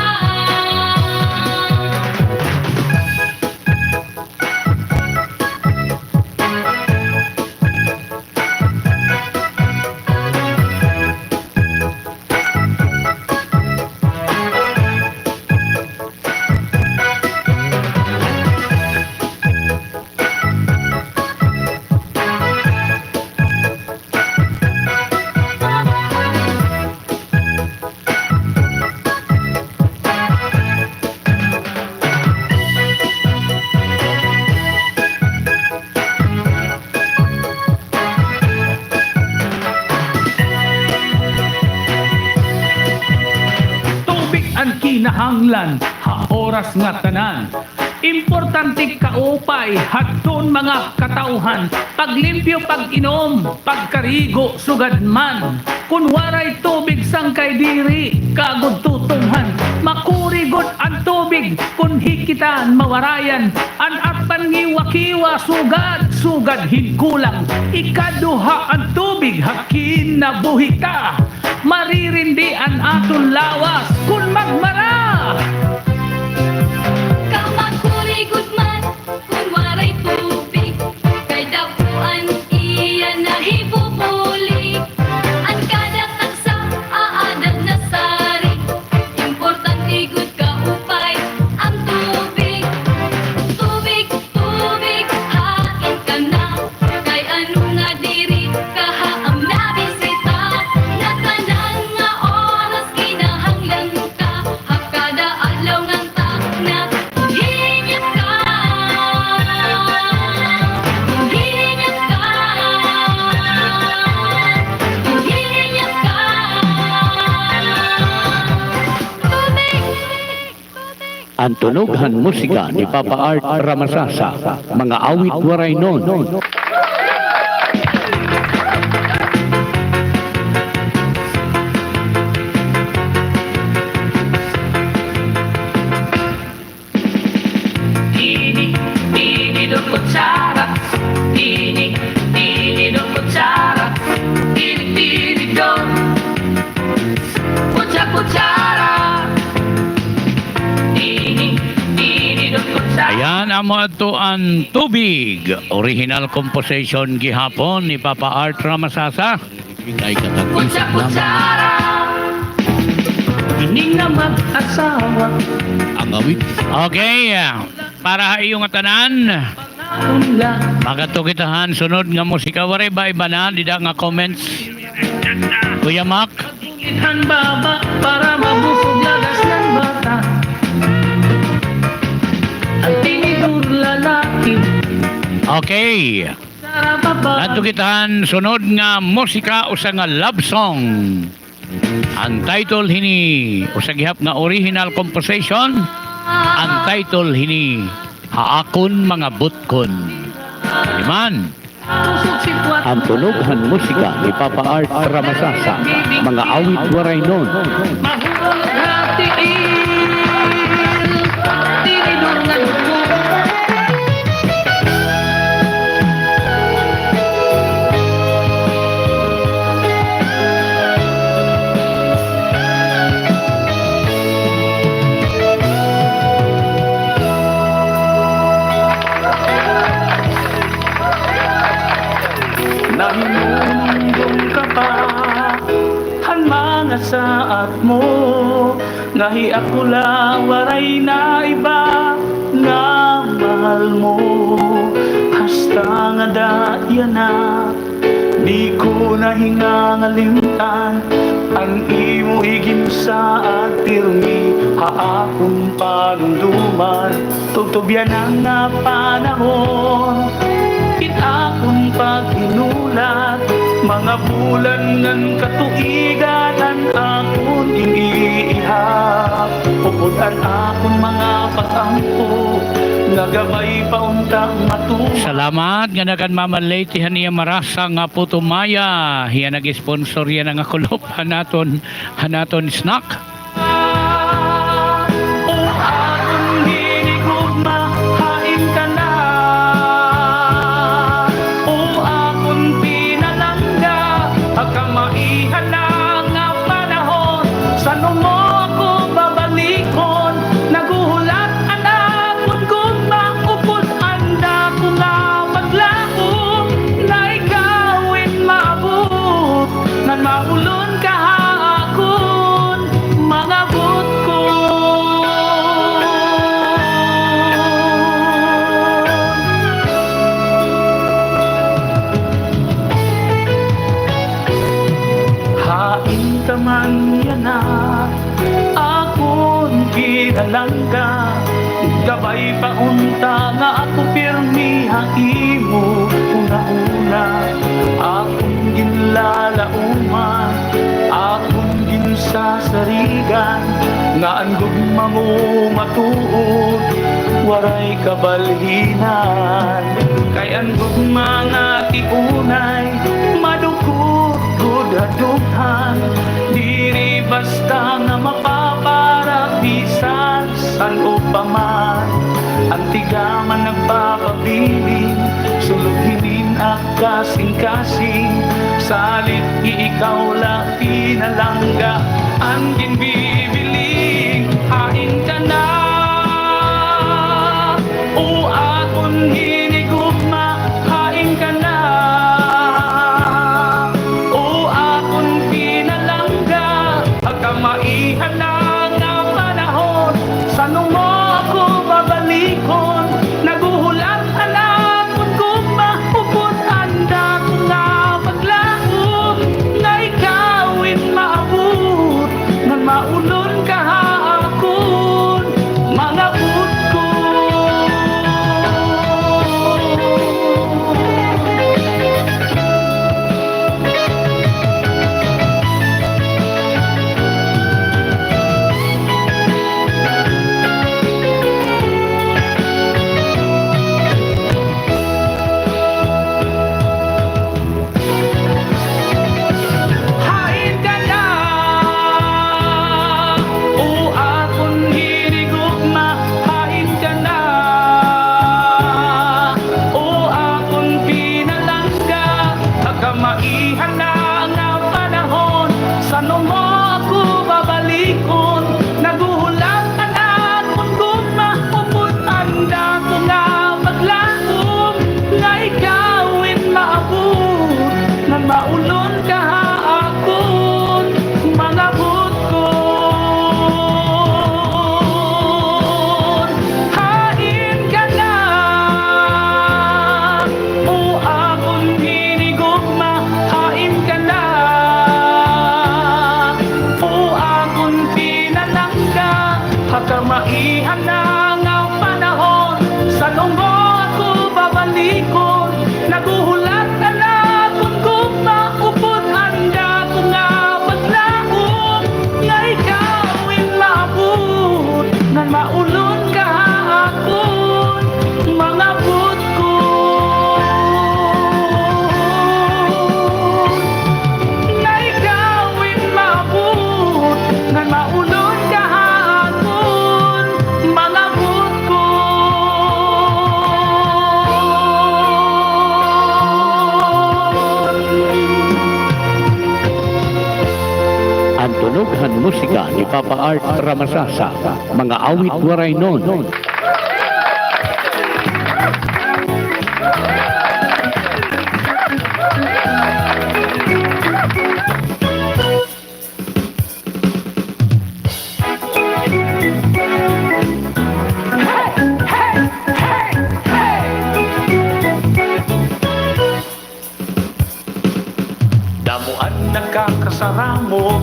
Tubig an kinahanglan ha oras ngatanan. Importante kaupay hadton mga katawhan, paglimpyo, pag-inom, pagkarigo, sugad man. Kon waray tubig, sangkay diri ka gud tutunghan. Makuri gud an tubig kon hi kita mawarayan. An atbang ngiwa-kiwa, sugad, sugad hin kulang. Ikaduha an tubig ha kinabuhi ta. Maririndi an aton lawas kon magmara. Kamakuri gud man kon waray tubig, kay dako an iya nahibubulig. An kada tagsa aada na sarig, importante gud kaupay an tubig. Tubig, tubig, hain ka na? Kay An tunog han musika ni Papa Art Ramasasa, mga awit Waraynon. Ayan, amo adto an Tubig. Original composition gihapon ni Papa Art Ramasasa. Ang awit. Okay, ah, para ha iyo ngatanan. Makadto kita han sunod nga musika. Waray ba iba na dida nga comments, Kuya Mac? Okay. Adto kita han sunod nga musika, usa nga love song. An title hini, usa gihap nga original composition. An title hini, Ha Akon Mga Butkon. Liman. An tunog han musika ni Papa Art Ramasasa, mga awit Waraynon. Nahinumdom ka pa han mga saad mo, nga hi ako la waray na iba nga mahal mo. Hasta ngada yana, di ko na hingangalimtan an imo iginsaad, pirmi ha akon panumduman. Tubtob yana nga panahon, it akon paghinulat, mga bulan ngan katuigan an akon iniihap, upod an akon mga pag-ampo, nga gabay pa unta matuman. Salamat ngada kan Mama Leyte han iya marasa nga puto maya. Hiya nag-sponsor yana nga kulop han aton, han aton snack. O akon hinigugma, hain ka na? O akon pinalangga, ha kamaihan na nga panahon, san-o mo ako babalikon? Naghuhulat an akon gugma, upod an dako nga paglaom, nga ikaw in maabot, ngan maulon ka ha akon mga butkon. Hain ka man yana, akon pinalangga, gabay pa unta nga ako pirmi ha imo hunahuna. Akon ginlalauman, akon ginsasarigan, nga an gugma mo matuod, waray kabalhinan. Kay an gugma nga tiunay, madukot gud ha dughan, diri basta nga mapapara bisan san-o pa man. An tigaman nagpapabilin, sulod hinin ak kasingkasing, salit ikaw la pinalangga an ginbibiling. Hain ka na, o akon hinigugma, hain ka na? O akon pinalangga, ha kamaihan na nga panahon, san-o mo ako babalikon? Naghuhulat an akon gugma, upod an dako nga paglaom, nga ikaw in maabot, ngan maulon Kamaihan na nga panahon, san-o nga ako babalikon? Naghuhulat na la kon gugma upod an dako nga paglaom, nga ikaw in maabot, ngan maulon ka ha akon, mangabot ko. Nga ikaw in maabot, ngan maulon ka ha akon, mangabot ko. An tunog han musika ni Papa Art Ramasasa, mga awit Waraynon. Damo an nakakasaramok,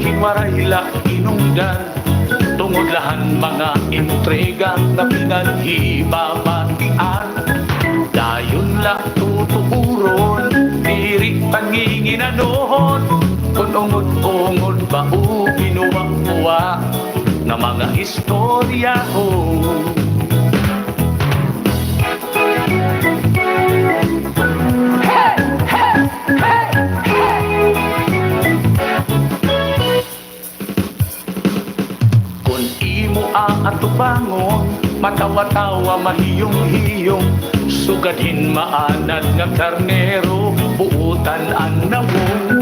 hin waray la inungdan, tungod la han mga intriga nga pinanghibabatian. Dayon la tutuoron, diri panginginanuhon, kon ungod-ungod ba o binuwa-buwa nga mga istoryahon. Kon imo aatubangon, matawa-tawa, mahiyom-hiyom, sugad hin maanad nga karnero, buotan an nawong.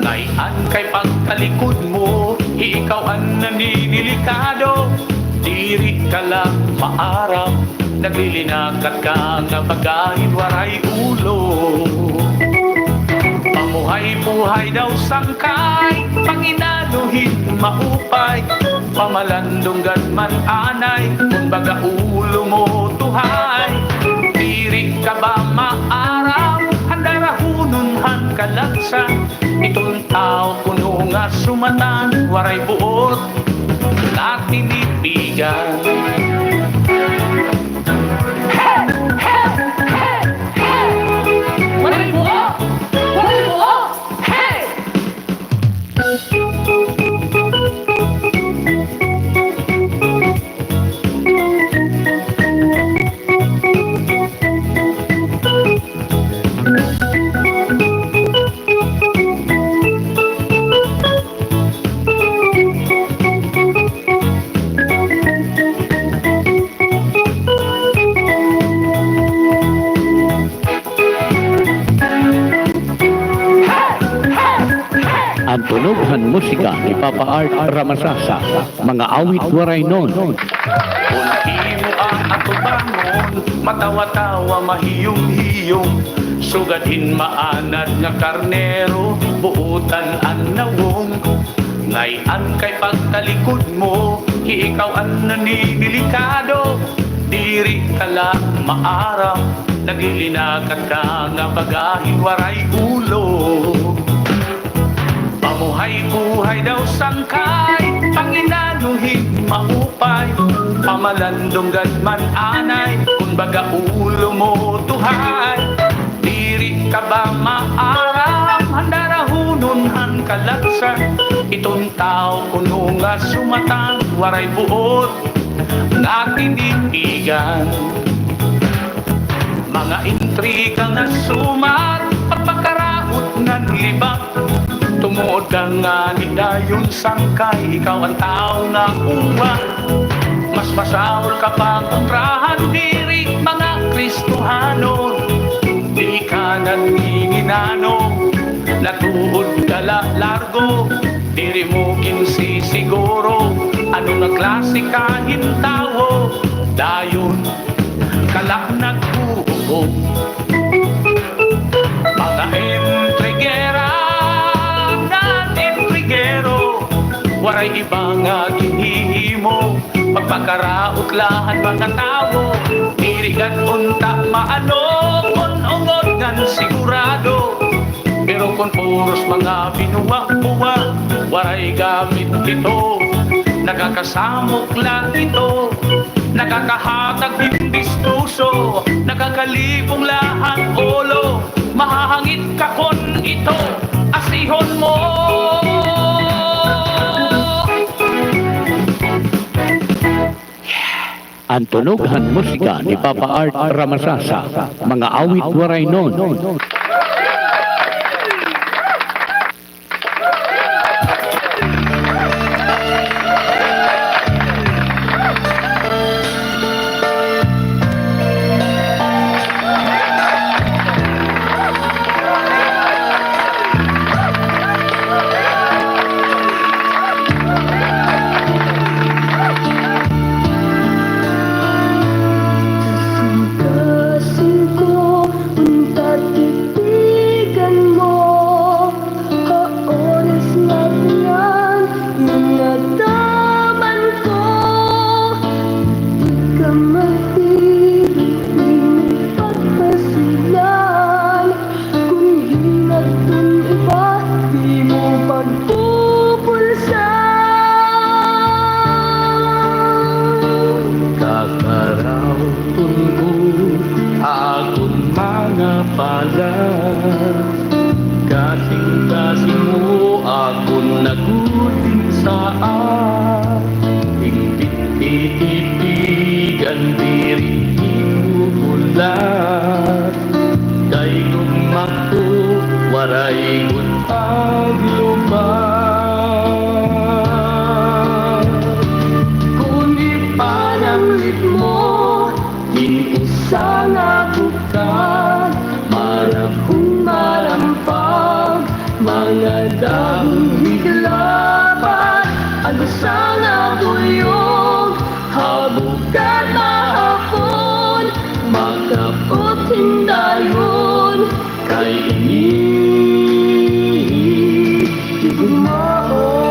Ngay-an kay pagtalikod mo, ikaw an naninilikado, diri ka la maaram. Naglilinakat ka nga baga hin waray ulo. Pamuhay-buhay daw sangkay, panginano hin maupay, pamalandong gad man anay, kon baga ulo mo tuhay. Diri ka ba maaram, han darahunon han kalagsan, iton tawo kuno nga sumatan, waray buot, natinipigan. Hey! Hey! Hey! Hey! Waray buot! Waray buot! Hey! An tunog han musika ni Papa Art Ramasasa, mga awit Waraynon. Kon imo aatubangon, matawa-tawa, mahiyom-hiyom, sugad hin maanad nga karnero, buotan an nawong. Ngay-an kay pagtalikod mo, ikaw an naninilikado, diri ka la maaram, naglilinakat ka nga baga hin waray ulo. Pamuhay-buhay daw sangkay, panginano hin maupay, pamalandong gad man anay, kon baga ulo mo tuhay. Diri ka ba maaram, han darahunon han kalagsan, iton tawo kuno nga sumatan, waray buot, natinipigan. Mga intriga nga sumat, pagpakaraot ngan libak, tumuod ka ngani dayon sangkay, ikaw an tawo nga uwa. Mas masahol ka pa kontrahan, diri mga Kristohanon. Di ka nanginginano, natuod ka la largo, diri mo kinsisiguro ano nga klase ka hin tawo. Dayon ka la naghuhukom. Mga intrigera, ngan intrigero, waray iba nga ginhihimo, pagpakaraot la han mga tawo. Diri gad unta maano kon ungod ngan sigurado. Pero kon puros mga binuwa-buwa, waray gamit hito. Nakakasamok la ito, nakakahatag hin diskuso, nakakalibong la han ulo, mahahangit ka kon ito asihon mo. An tunog han musika ni Papa Art Ramasasa, mga awit Waraynon. Kasingkasing ko unta titigan mo, ha oras nga tanan ginataman ko. Di ka magtiro, di mo pagpasilan. Kon hinagton iba, di mo pagpupulsan. Kakarawton ko akon mga pala, kasingkasing mo akon nagudin sa ating titigan diri ibubulat. Kay kon magtuo, waray gud paglubat. Kon ipanamlit mo hin usa nga bukag, marabhong marampag, mga dahon higlapat, an usa nga buyog, ha bukag mahapon, makapot hin dayon, kay ini higugmaon.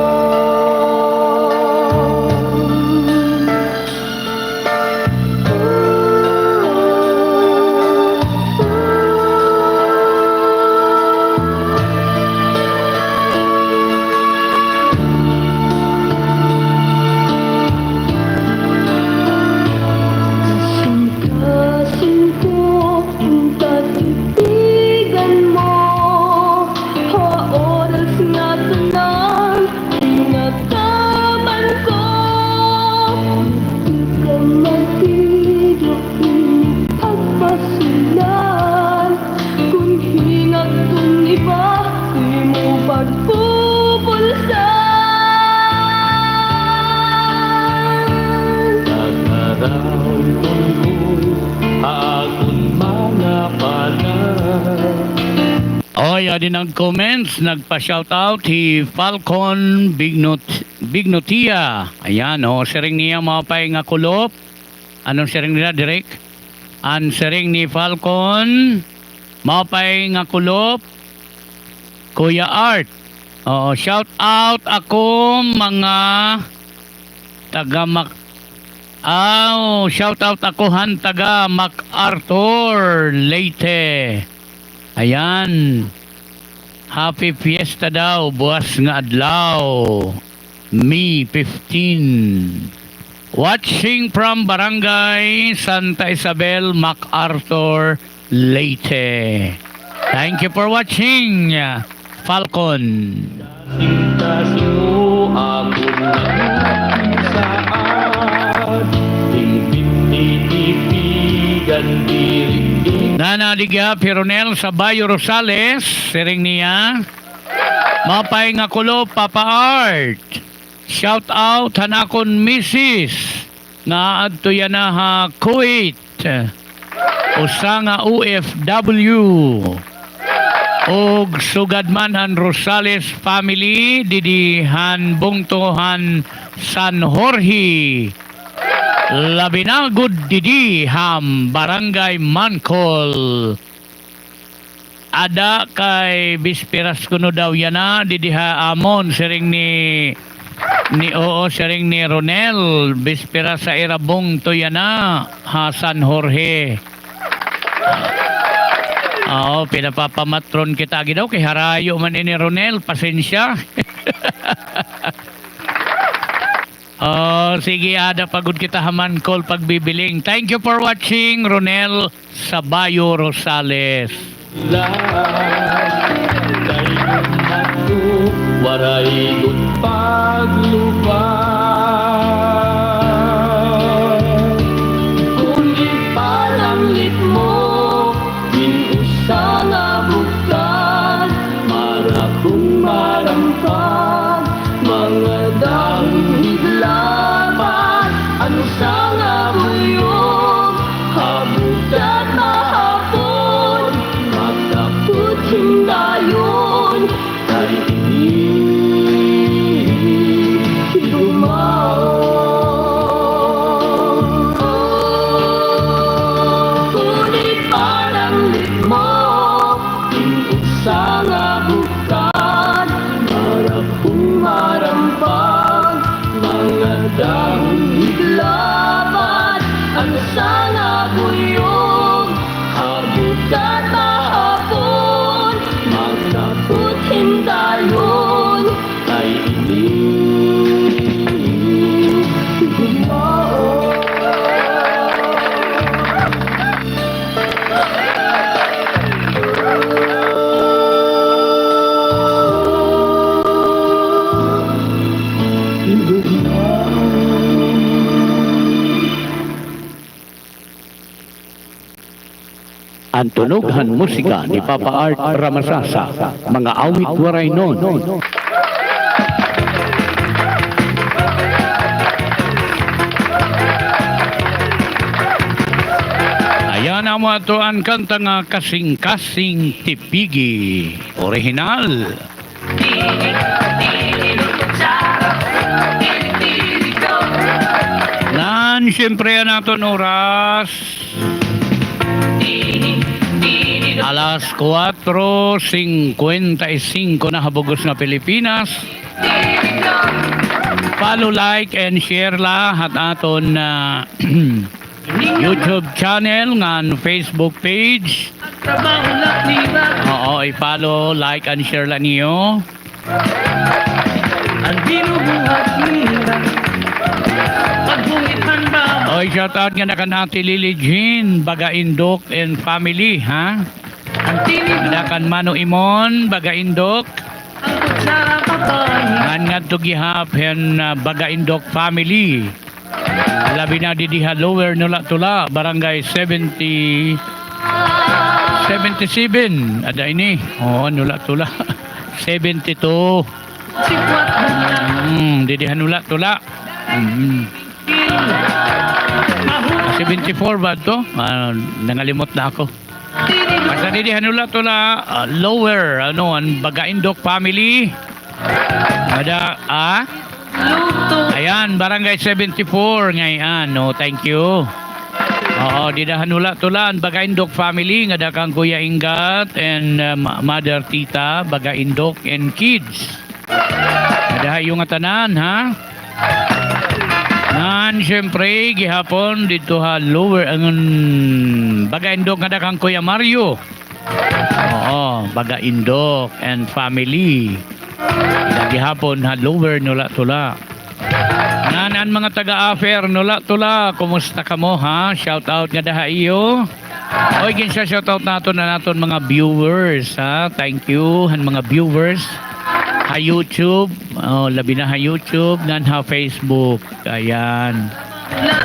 Kasingkasing ko an katitigan mo, ha oras nga tanan ginataman ko. Di ka magtiro, pagpasilan. Kon hinagton iba, di mo pagpupulsan. Kakarawton ko akon mga pala. Oy, adi nag-comments, nagpa-shoutout hi Falcon Bignot-, Bignotia. Ayan, o, siring niya, maupay nga kulop. Ano siring nira, Direk? An siring ni Falcon, maupay nga kulop, Kuya Art. Oo, shout out ako mga taga Mac-, aw, shout out ako han taga MacArthur, Leyte. Ayan. Happy Fiesta daw, buwas nga adlaw, May fifteen. Watching from Barangay Santa Isabel, MacArthur, Leyte. Thank you for watching, Falcon. Kasingkasing mo akon nagugin sa ating titigan diri. Nana, digya, Pironel Sabayo Rosales, siring niya. Maupay nga kulop, Papa Art. Shout out han akon misis nga aadto yana ha Kuwait. Usa nga O F W. Ug sugad man an Rosales family didi han bungto han San Jorge. Labi na gud didi han Barangay Mancol. Ada kay bisperas kuno daw yana, didi ha amon, siring ni, ni, oo, siring ni Ronel, bisperas ha ira bungto yana, ha San Jorge. Oo, pinapapamatron kita agi daw, kay harayo man ini Ronel, pasensya. Oh, sige, ada pa gud kita ha Mancol pagbibiling. Thank you for watching, Ronel Sabayo Rosales. Waray gud paglubad. Kun ipananglit mo, in usa nga bukad, marapong marampag, mga dahon hidlapan, an usa nga buyog, ha bukad mahapon, magkapot hin dayon, kay ini higugmaon. Kun ipananglit mo, in usa nga bukad, marapong marampag, mga dahon hidlapan, an usa nga buyog, ha bukad mahapon, magkapot hin dayon, kay ini higugmaon. An tunog han musika ni Papa Art Ramasasa, mga awit Waraynon. Ayan, amo ato an kanta nga Kasingkasing Tipigi. Orihinal. Ngan, siyempre, an aton oras. Alas kuwatro singkwenta y singko na ha bug-os nga Pilipinas. Follow, like, and share la ha aton, ah, YouTube channel ngan Facebook page. Oo, i-follow, like, and share la niyo. Oy, shout out ngada kan Ate Lily Jean Bagaindok and family, ha? Ngada kan Mano Imon Bagaindok. Ngan ngadto gihap hin, ah, Bagaindok family. Labi na didi ha Lower Nula-Tula, Barangay seventy, seventy-seven. Ada ini. Oo, Nula-Tula. Seventy-two. Hmm, didi ha Nula-Tula. Hmm. Seventy-four ba to? Ah, nangalimot na ako. Basta didi ha Nula-Tula, ah, Lower, ano, an Bagaindok family. Ada, ah? Ayan, Barangay seventy-four ngay-an, no? Thank you. Oo, dida ha Nula-Tula, an Bagaindok family, ngada kan Kuya Ingat and, um, Mother Tita Bagaindok and kids. Ngada ha iyo ngatanan, ha? Ngan, siyempre, gihapon, didto ha Lower, an Bagaindok ngada kan Kuya Mario. Oo, Bagaindok and family. Ngada gihapon ha Lower Nula-Tula. Ngan an mga taga-Upper Nula-Tula, kumusta kamo, ha? Shout out ngada ha iyo. Oy, ginsa-shout out naton an aton mga viewers, ha? Thank you han mga viewers ha YouTube. Oh, labi na ha YouTube ngan ha Facebook. Ayan.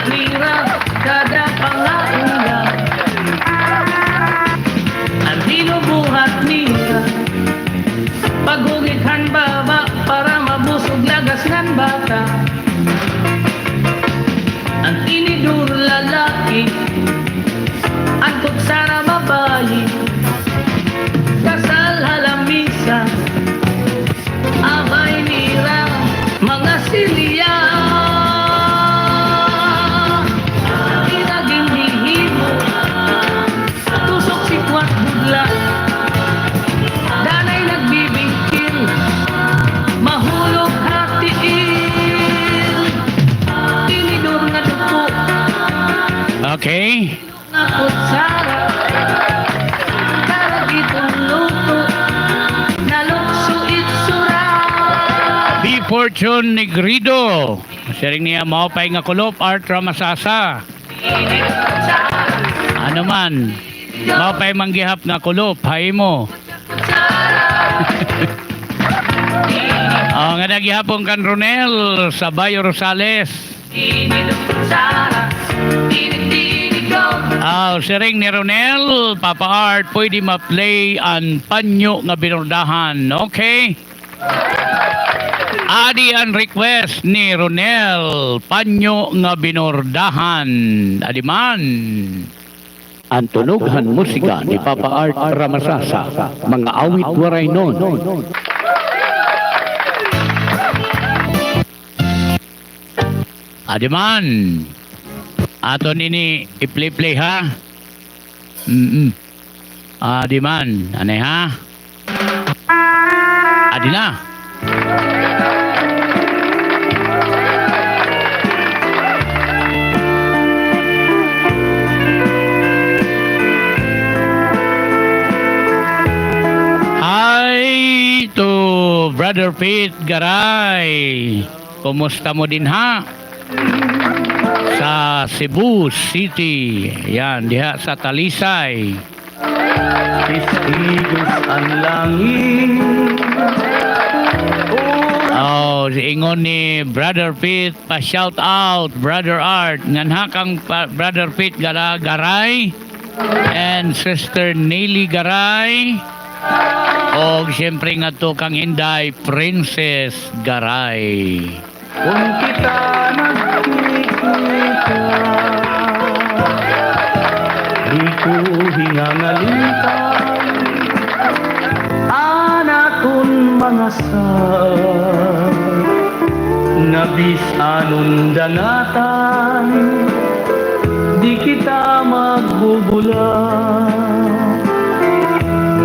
Nira, kada pangaula. An binubuhat nira, paghugit han baba para mabusog lagas ngan bata. An tinidor lalaki, an kutsara babayi, kasal ha lamisa. Abay nira, mga silya. Ira ginhihimo, tusok sikwat budla. Danay nagbibingkil, mahulog ha tiil. Tinidor nga duko. Okay. Before Fortune Negrido. Siring niya, maupay nga kulop, Art Ramasasa. Ano man, maupay man gihap nga kulop ha imo. Oh, nga na gihapon kan Ronel sa Bayo Rosales. Ah, siring ni Ronel, Papa Art, pwede ma-play an Panyo nga Binordahan. Okay. Adi an request ni Ronel, Panyo nga Binordahan. Adi man. An tunog han musika ni Papa Art Ramasasa, mga awit Waraynon. Adi man. Aton ini i-play-play, ha? Mm-mm. Adi man. Anay, ha? Adi na. Hi to Brother Pete Garay. Kumusta mo dinha? Sa Cebu City. Yan, diha sa Talisay. Testigos an langit. Oh, ingon ni Brother Pete, pa-shout out, Brother Art. Nganha kang pa-, Brother Pete Gara-, Garay and Sister Nelly Garay. Og siyempre ngadto kang Inday Princess Garay. Kon kita nagkikita, di ko hingangalitan an aton mga sal-, nga bisan on dangatan, di kita magbubula.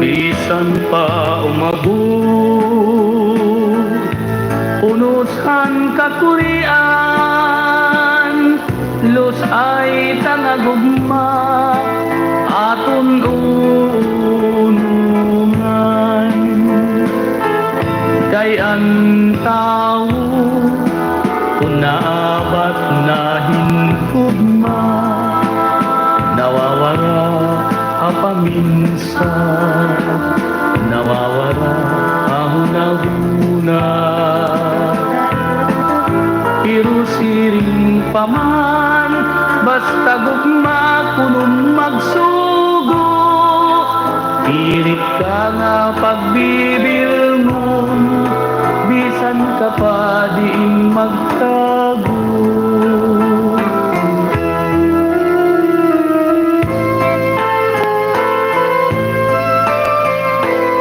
Bisan pa umabot unos han kakurian, lus-ay ta nga gugma aton uunongan. Kay an tawo, kon naabat na hin gugma, nawawara ha pamin- sa, nawawara ha hunahuna. Pero siring pa man, basta gugma kuno magsugo, pilit ka nga pagbibilngon, bisan ka pa diin magtago.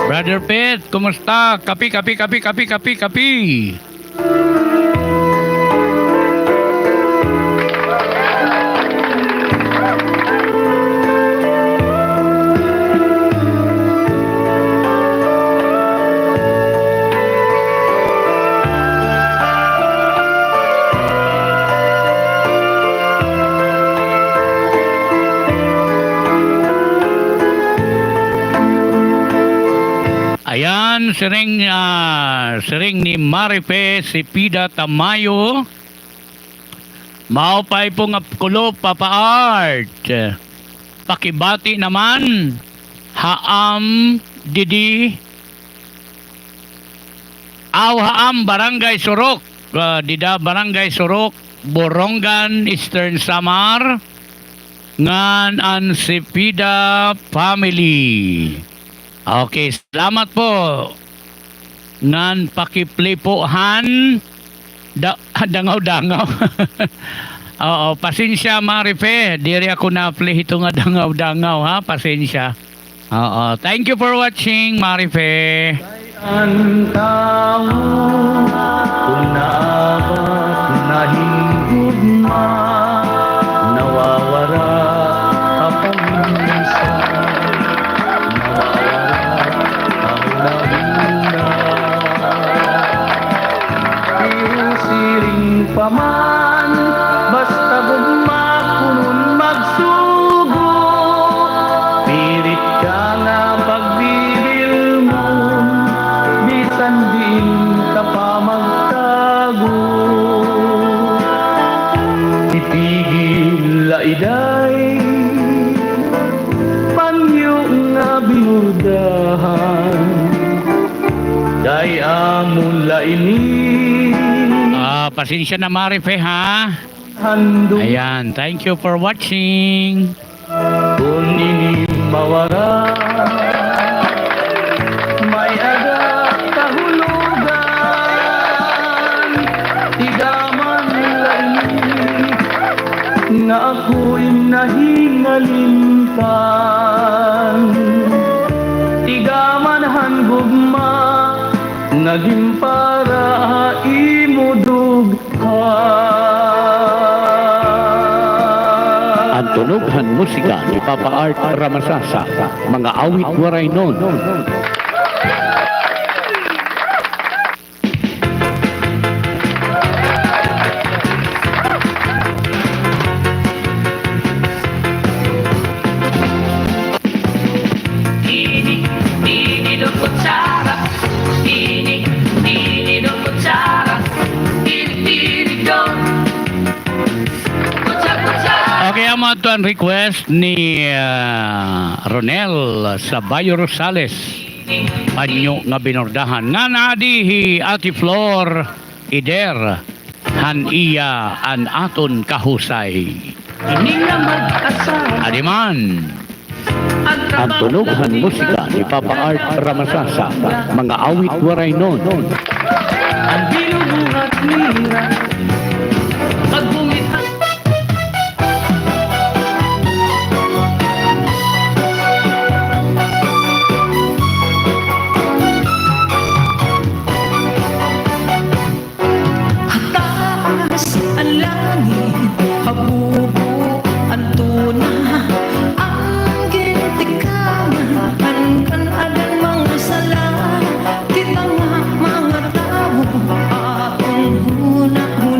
Brother Pet, kumusta? Kapi, kapi, kapi, kapi, kapi, kapi. Ayan, siring, ah, siring ni Marife Cepeda Tamayo. Maupay po nga kulop, Papa Art. Pakibati naman ha am didi, aw, ha am Barangay Surok, ah, dida Barangay Surok, Borongan, Eastern Samar, ngan an Cepeda family. Okay, salamat po. Ngan paki-play po han da-, dangaw-dangaw. Oo, pasensya, Marife. Diri ako na-play hito nga dangaw-dangaw, ha? Pasensya. Oo, thank you for watching, Marife. An tawo, kon naabat na hin gugma, nawawara ha paminsan, nawawara ha hunahuna. Pero siring pa man, basta gugma kuno magsugo, pilit ka nga pagbibilngon, bisan diin ka pa magtago. Iday, panyo nga binordahan, kay amo la ini. Ah, pasensya na, Marife, ha? Handog. Ayan, thank you for watching. Kon ini mawara, may-ada kahulogan, tigaman la ini nga ako im nahingalimtan. Tigaman han gugma nga ginpara ha imo dug- An tunog han musika ni Papa Art Ramasasa, mga awit Waraynon. Okay, amo adto an request ni, ah, Ronel sa Bayo Rosales. Panyo nga binordahan. Ngan adi hi Ate Flor Ider. Han iya an aton kahusay. Adi man. An tunog han musika ni Papa Art Ramasasa, mga awit Waraynon. Ha taas an langit, ha bubo an tuna, an gintikang han kan-adan mga sala. Kita nga mga tawo, aton hunahuna.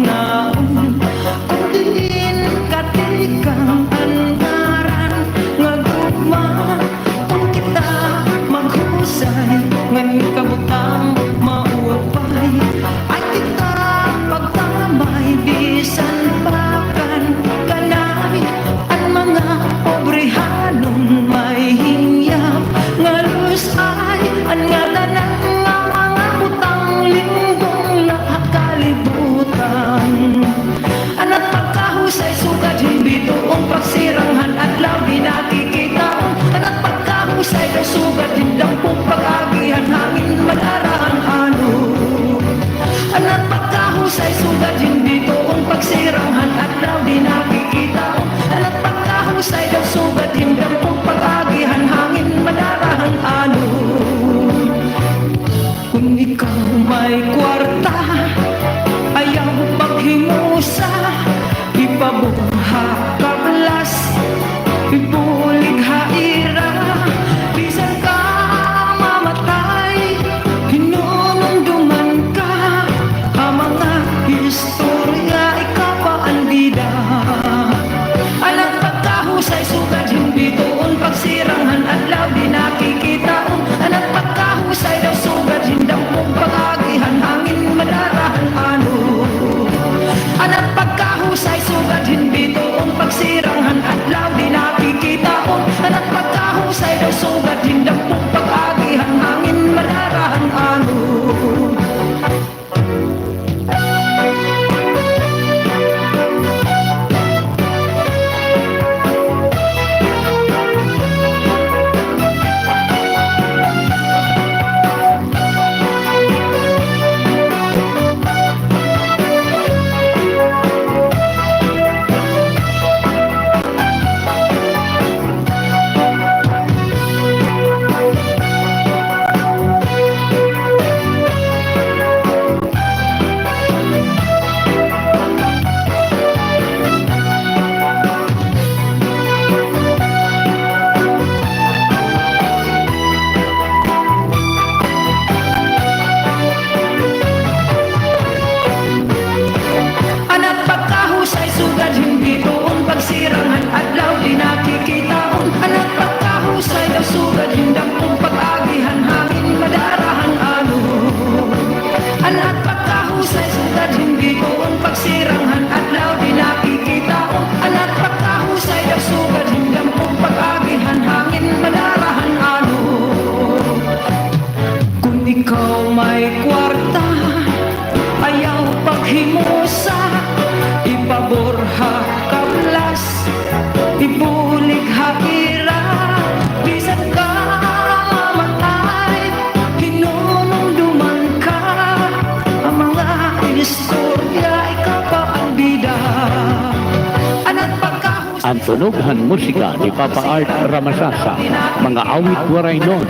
Tunog han musika ni Papa Art Ramasasa, mga awit Waraynon.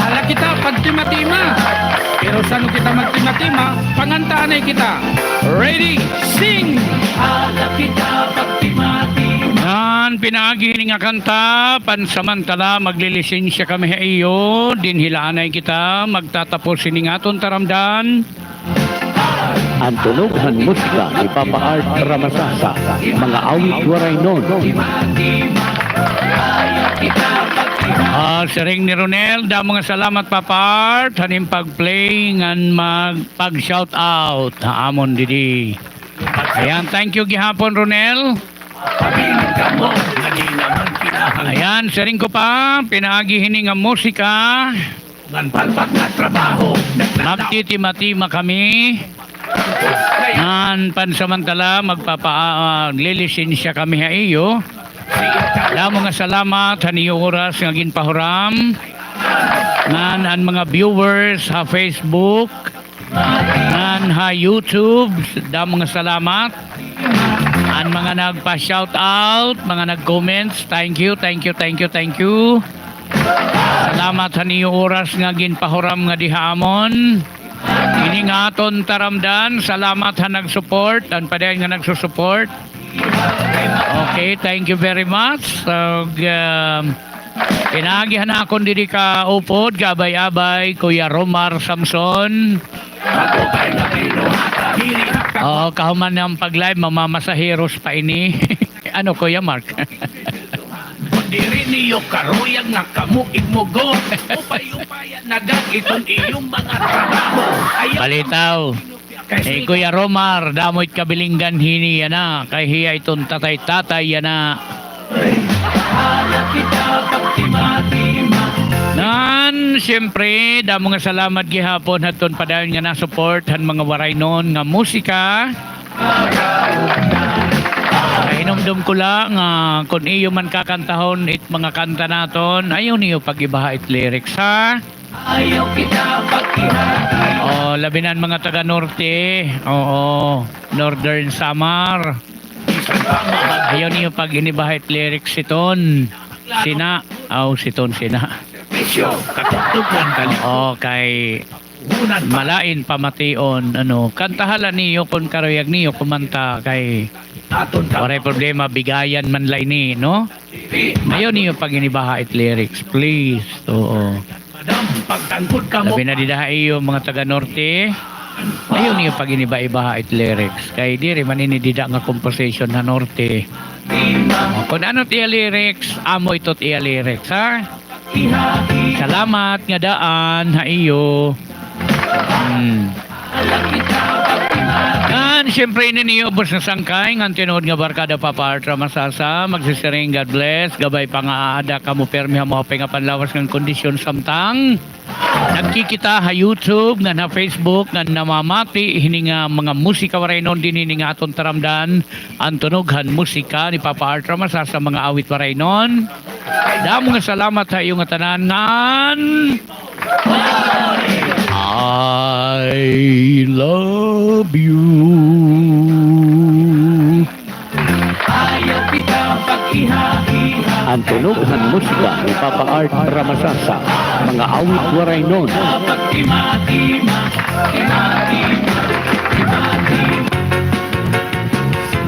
Hala kita, pagtima-tima. Pero san-o kita magtima-tima, panganta anay kita. Ready, sing! Hala kita, pagtima-tima. An pinaagi hini nga kanta, pansamantala, maglilisinsya kami ha iyo, dinhi la anay kita magtatapos hini nga aton taramdan. An tunog han musika ni Papa Art Ramasasa, mga awit Waraynon. Ah, siring ni Ronel, damo nga salamat, Papa Art, han im pag-play ngan mag-, pag-shout out ha amon didi. Ayan, thank you gihapon, Ronel. Ayan, siring ko pa, pinaagi hini nga musika. Ngan palpak nga trabaho. Magtitima-tima kami. Ngan pansamantala, magpapa-, ah, maglilisinsya kami ha iyo. Damo nga salamat han iyo oras nga ginpahuram. Ngan an mga viewers ha Facebook, ngan ha YouTube, damo nga salamat. An mga nagpa-shout out, mga nag-comments, thank you, thank you, thank you, thank you. Salamat han iyo oras nga ginpahuram ngadi ha amon. Ini nga aton taramdan, salamat han nag-support, an padayon nga nagsu-support. Okay, thank you very much. So, um, pinaagi han akon didi kaupod, kaabay-abay, Kuya Romar Samson. Oo, kahuman nga pag-live, mamamasaheros pa ini. Ano, Kuya Mark? Diri niyo karuyag nga kamo igmugot. Upay-upayan na gad iton iyong mga trabaho. Ayaw. Balitaw. Eh, Kuya Romar, damo it kabilinggan hini yana. Kay hiya iton tatay-tatay yana. Ngan, siyempre, damo nga salamat gihapon hadton padayon nga na-support han mga Waraynon nga musika. Hinumdom ko la nga kon iyo man kakantahon it mga kanta naton, ayaw niyo pag-ibaha it lyrics, ha? Ayaw kita pagkihati. Oh, labi na an mga taga-norte. Oo, Northern Samar. Ayaw niyo pag-inibaha it lyrics siton. Sina, aw, siton sina. Servisyo, katugtugan kami. Oo, kay malain pamation, ano, kantaha la niyo kon karuyag niyo kumanta kay waray problema, bigayan man la ini, no? Ayaw niyo pag-inibaha it lyrics, please. Oo. Labi na dida ha iyo, mga taga-norte. Ayaw niyo pag-iniba-ibaha it lyrics. Kay diri man ini dida nga composition ha norte. Kon ano it iya lyrics, amo ito it iya lyrics, ha? Salamat nga daan ha iyo. Hmm. Ngan, siyempre, ini niyo ubos nga sangkay, ngan tinuod nga barkada, Papa Art Ramasasa, magsisiring, God bless, gabay pa nga aada kamo pirmi ha maupay nga panlawas ngan kondisyon samtang nagkikita ha YouTube, ngan ha Facebook, ngan namamati hini nga mga musika Waraynon dinhi hini nga aton taramdan, an tunog han musika ni Papa Art Ramasasa, mga awit Waraynon. Damo nga salamat ha iyo ngatanan ngan I love you. Ayaw kita pagkiha-kiha. An tunog han musika ni Papa Art Ramasasa, mga awit Waraynon. Pagtima-tima, tima-tima, tima-tima.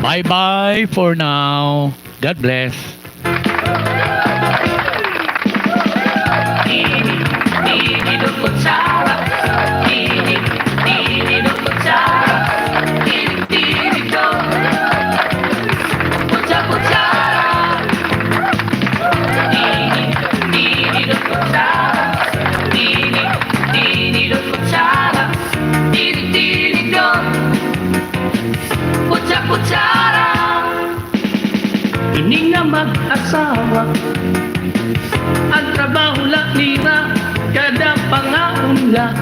Bye-bye for now. God bless. Ini nga mag-asawa, an trabaho la nira, kada pangaon la,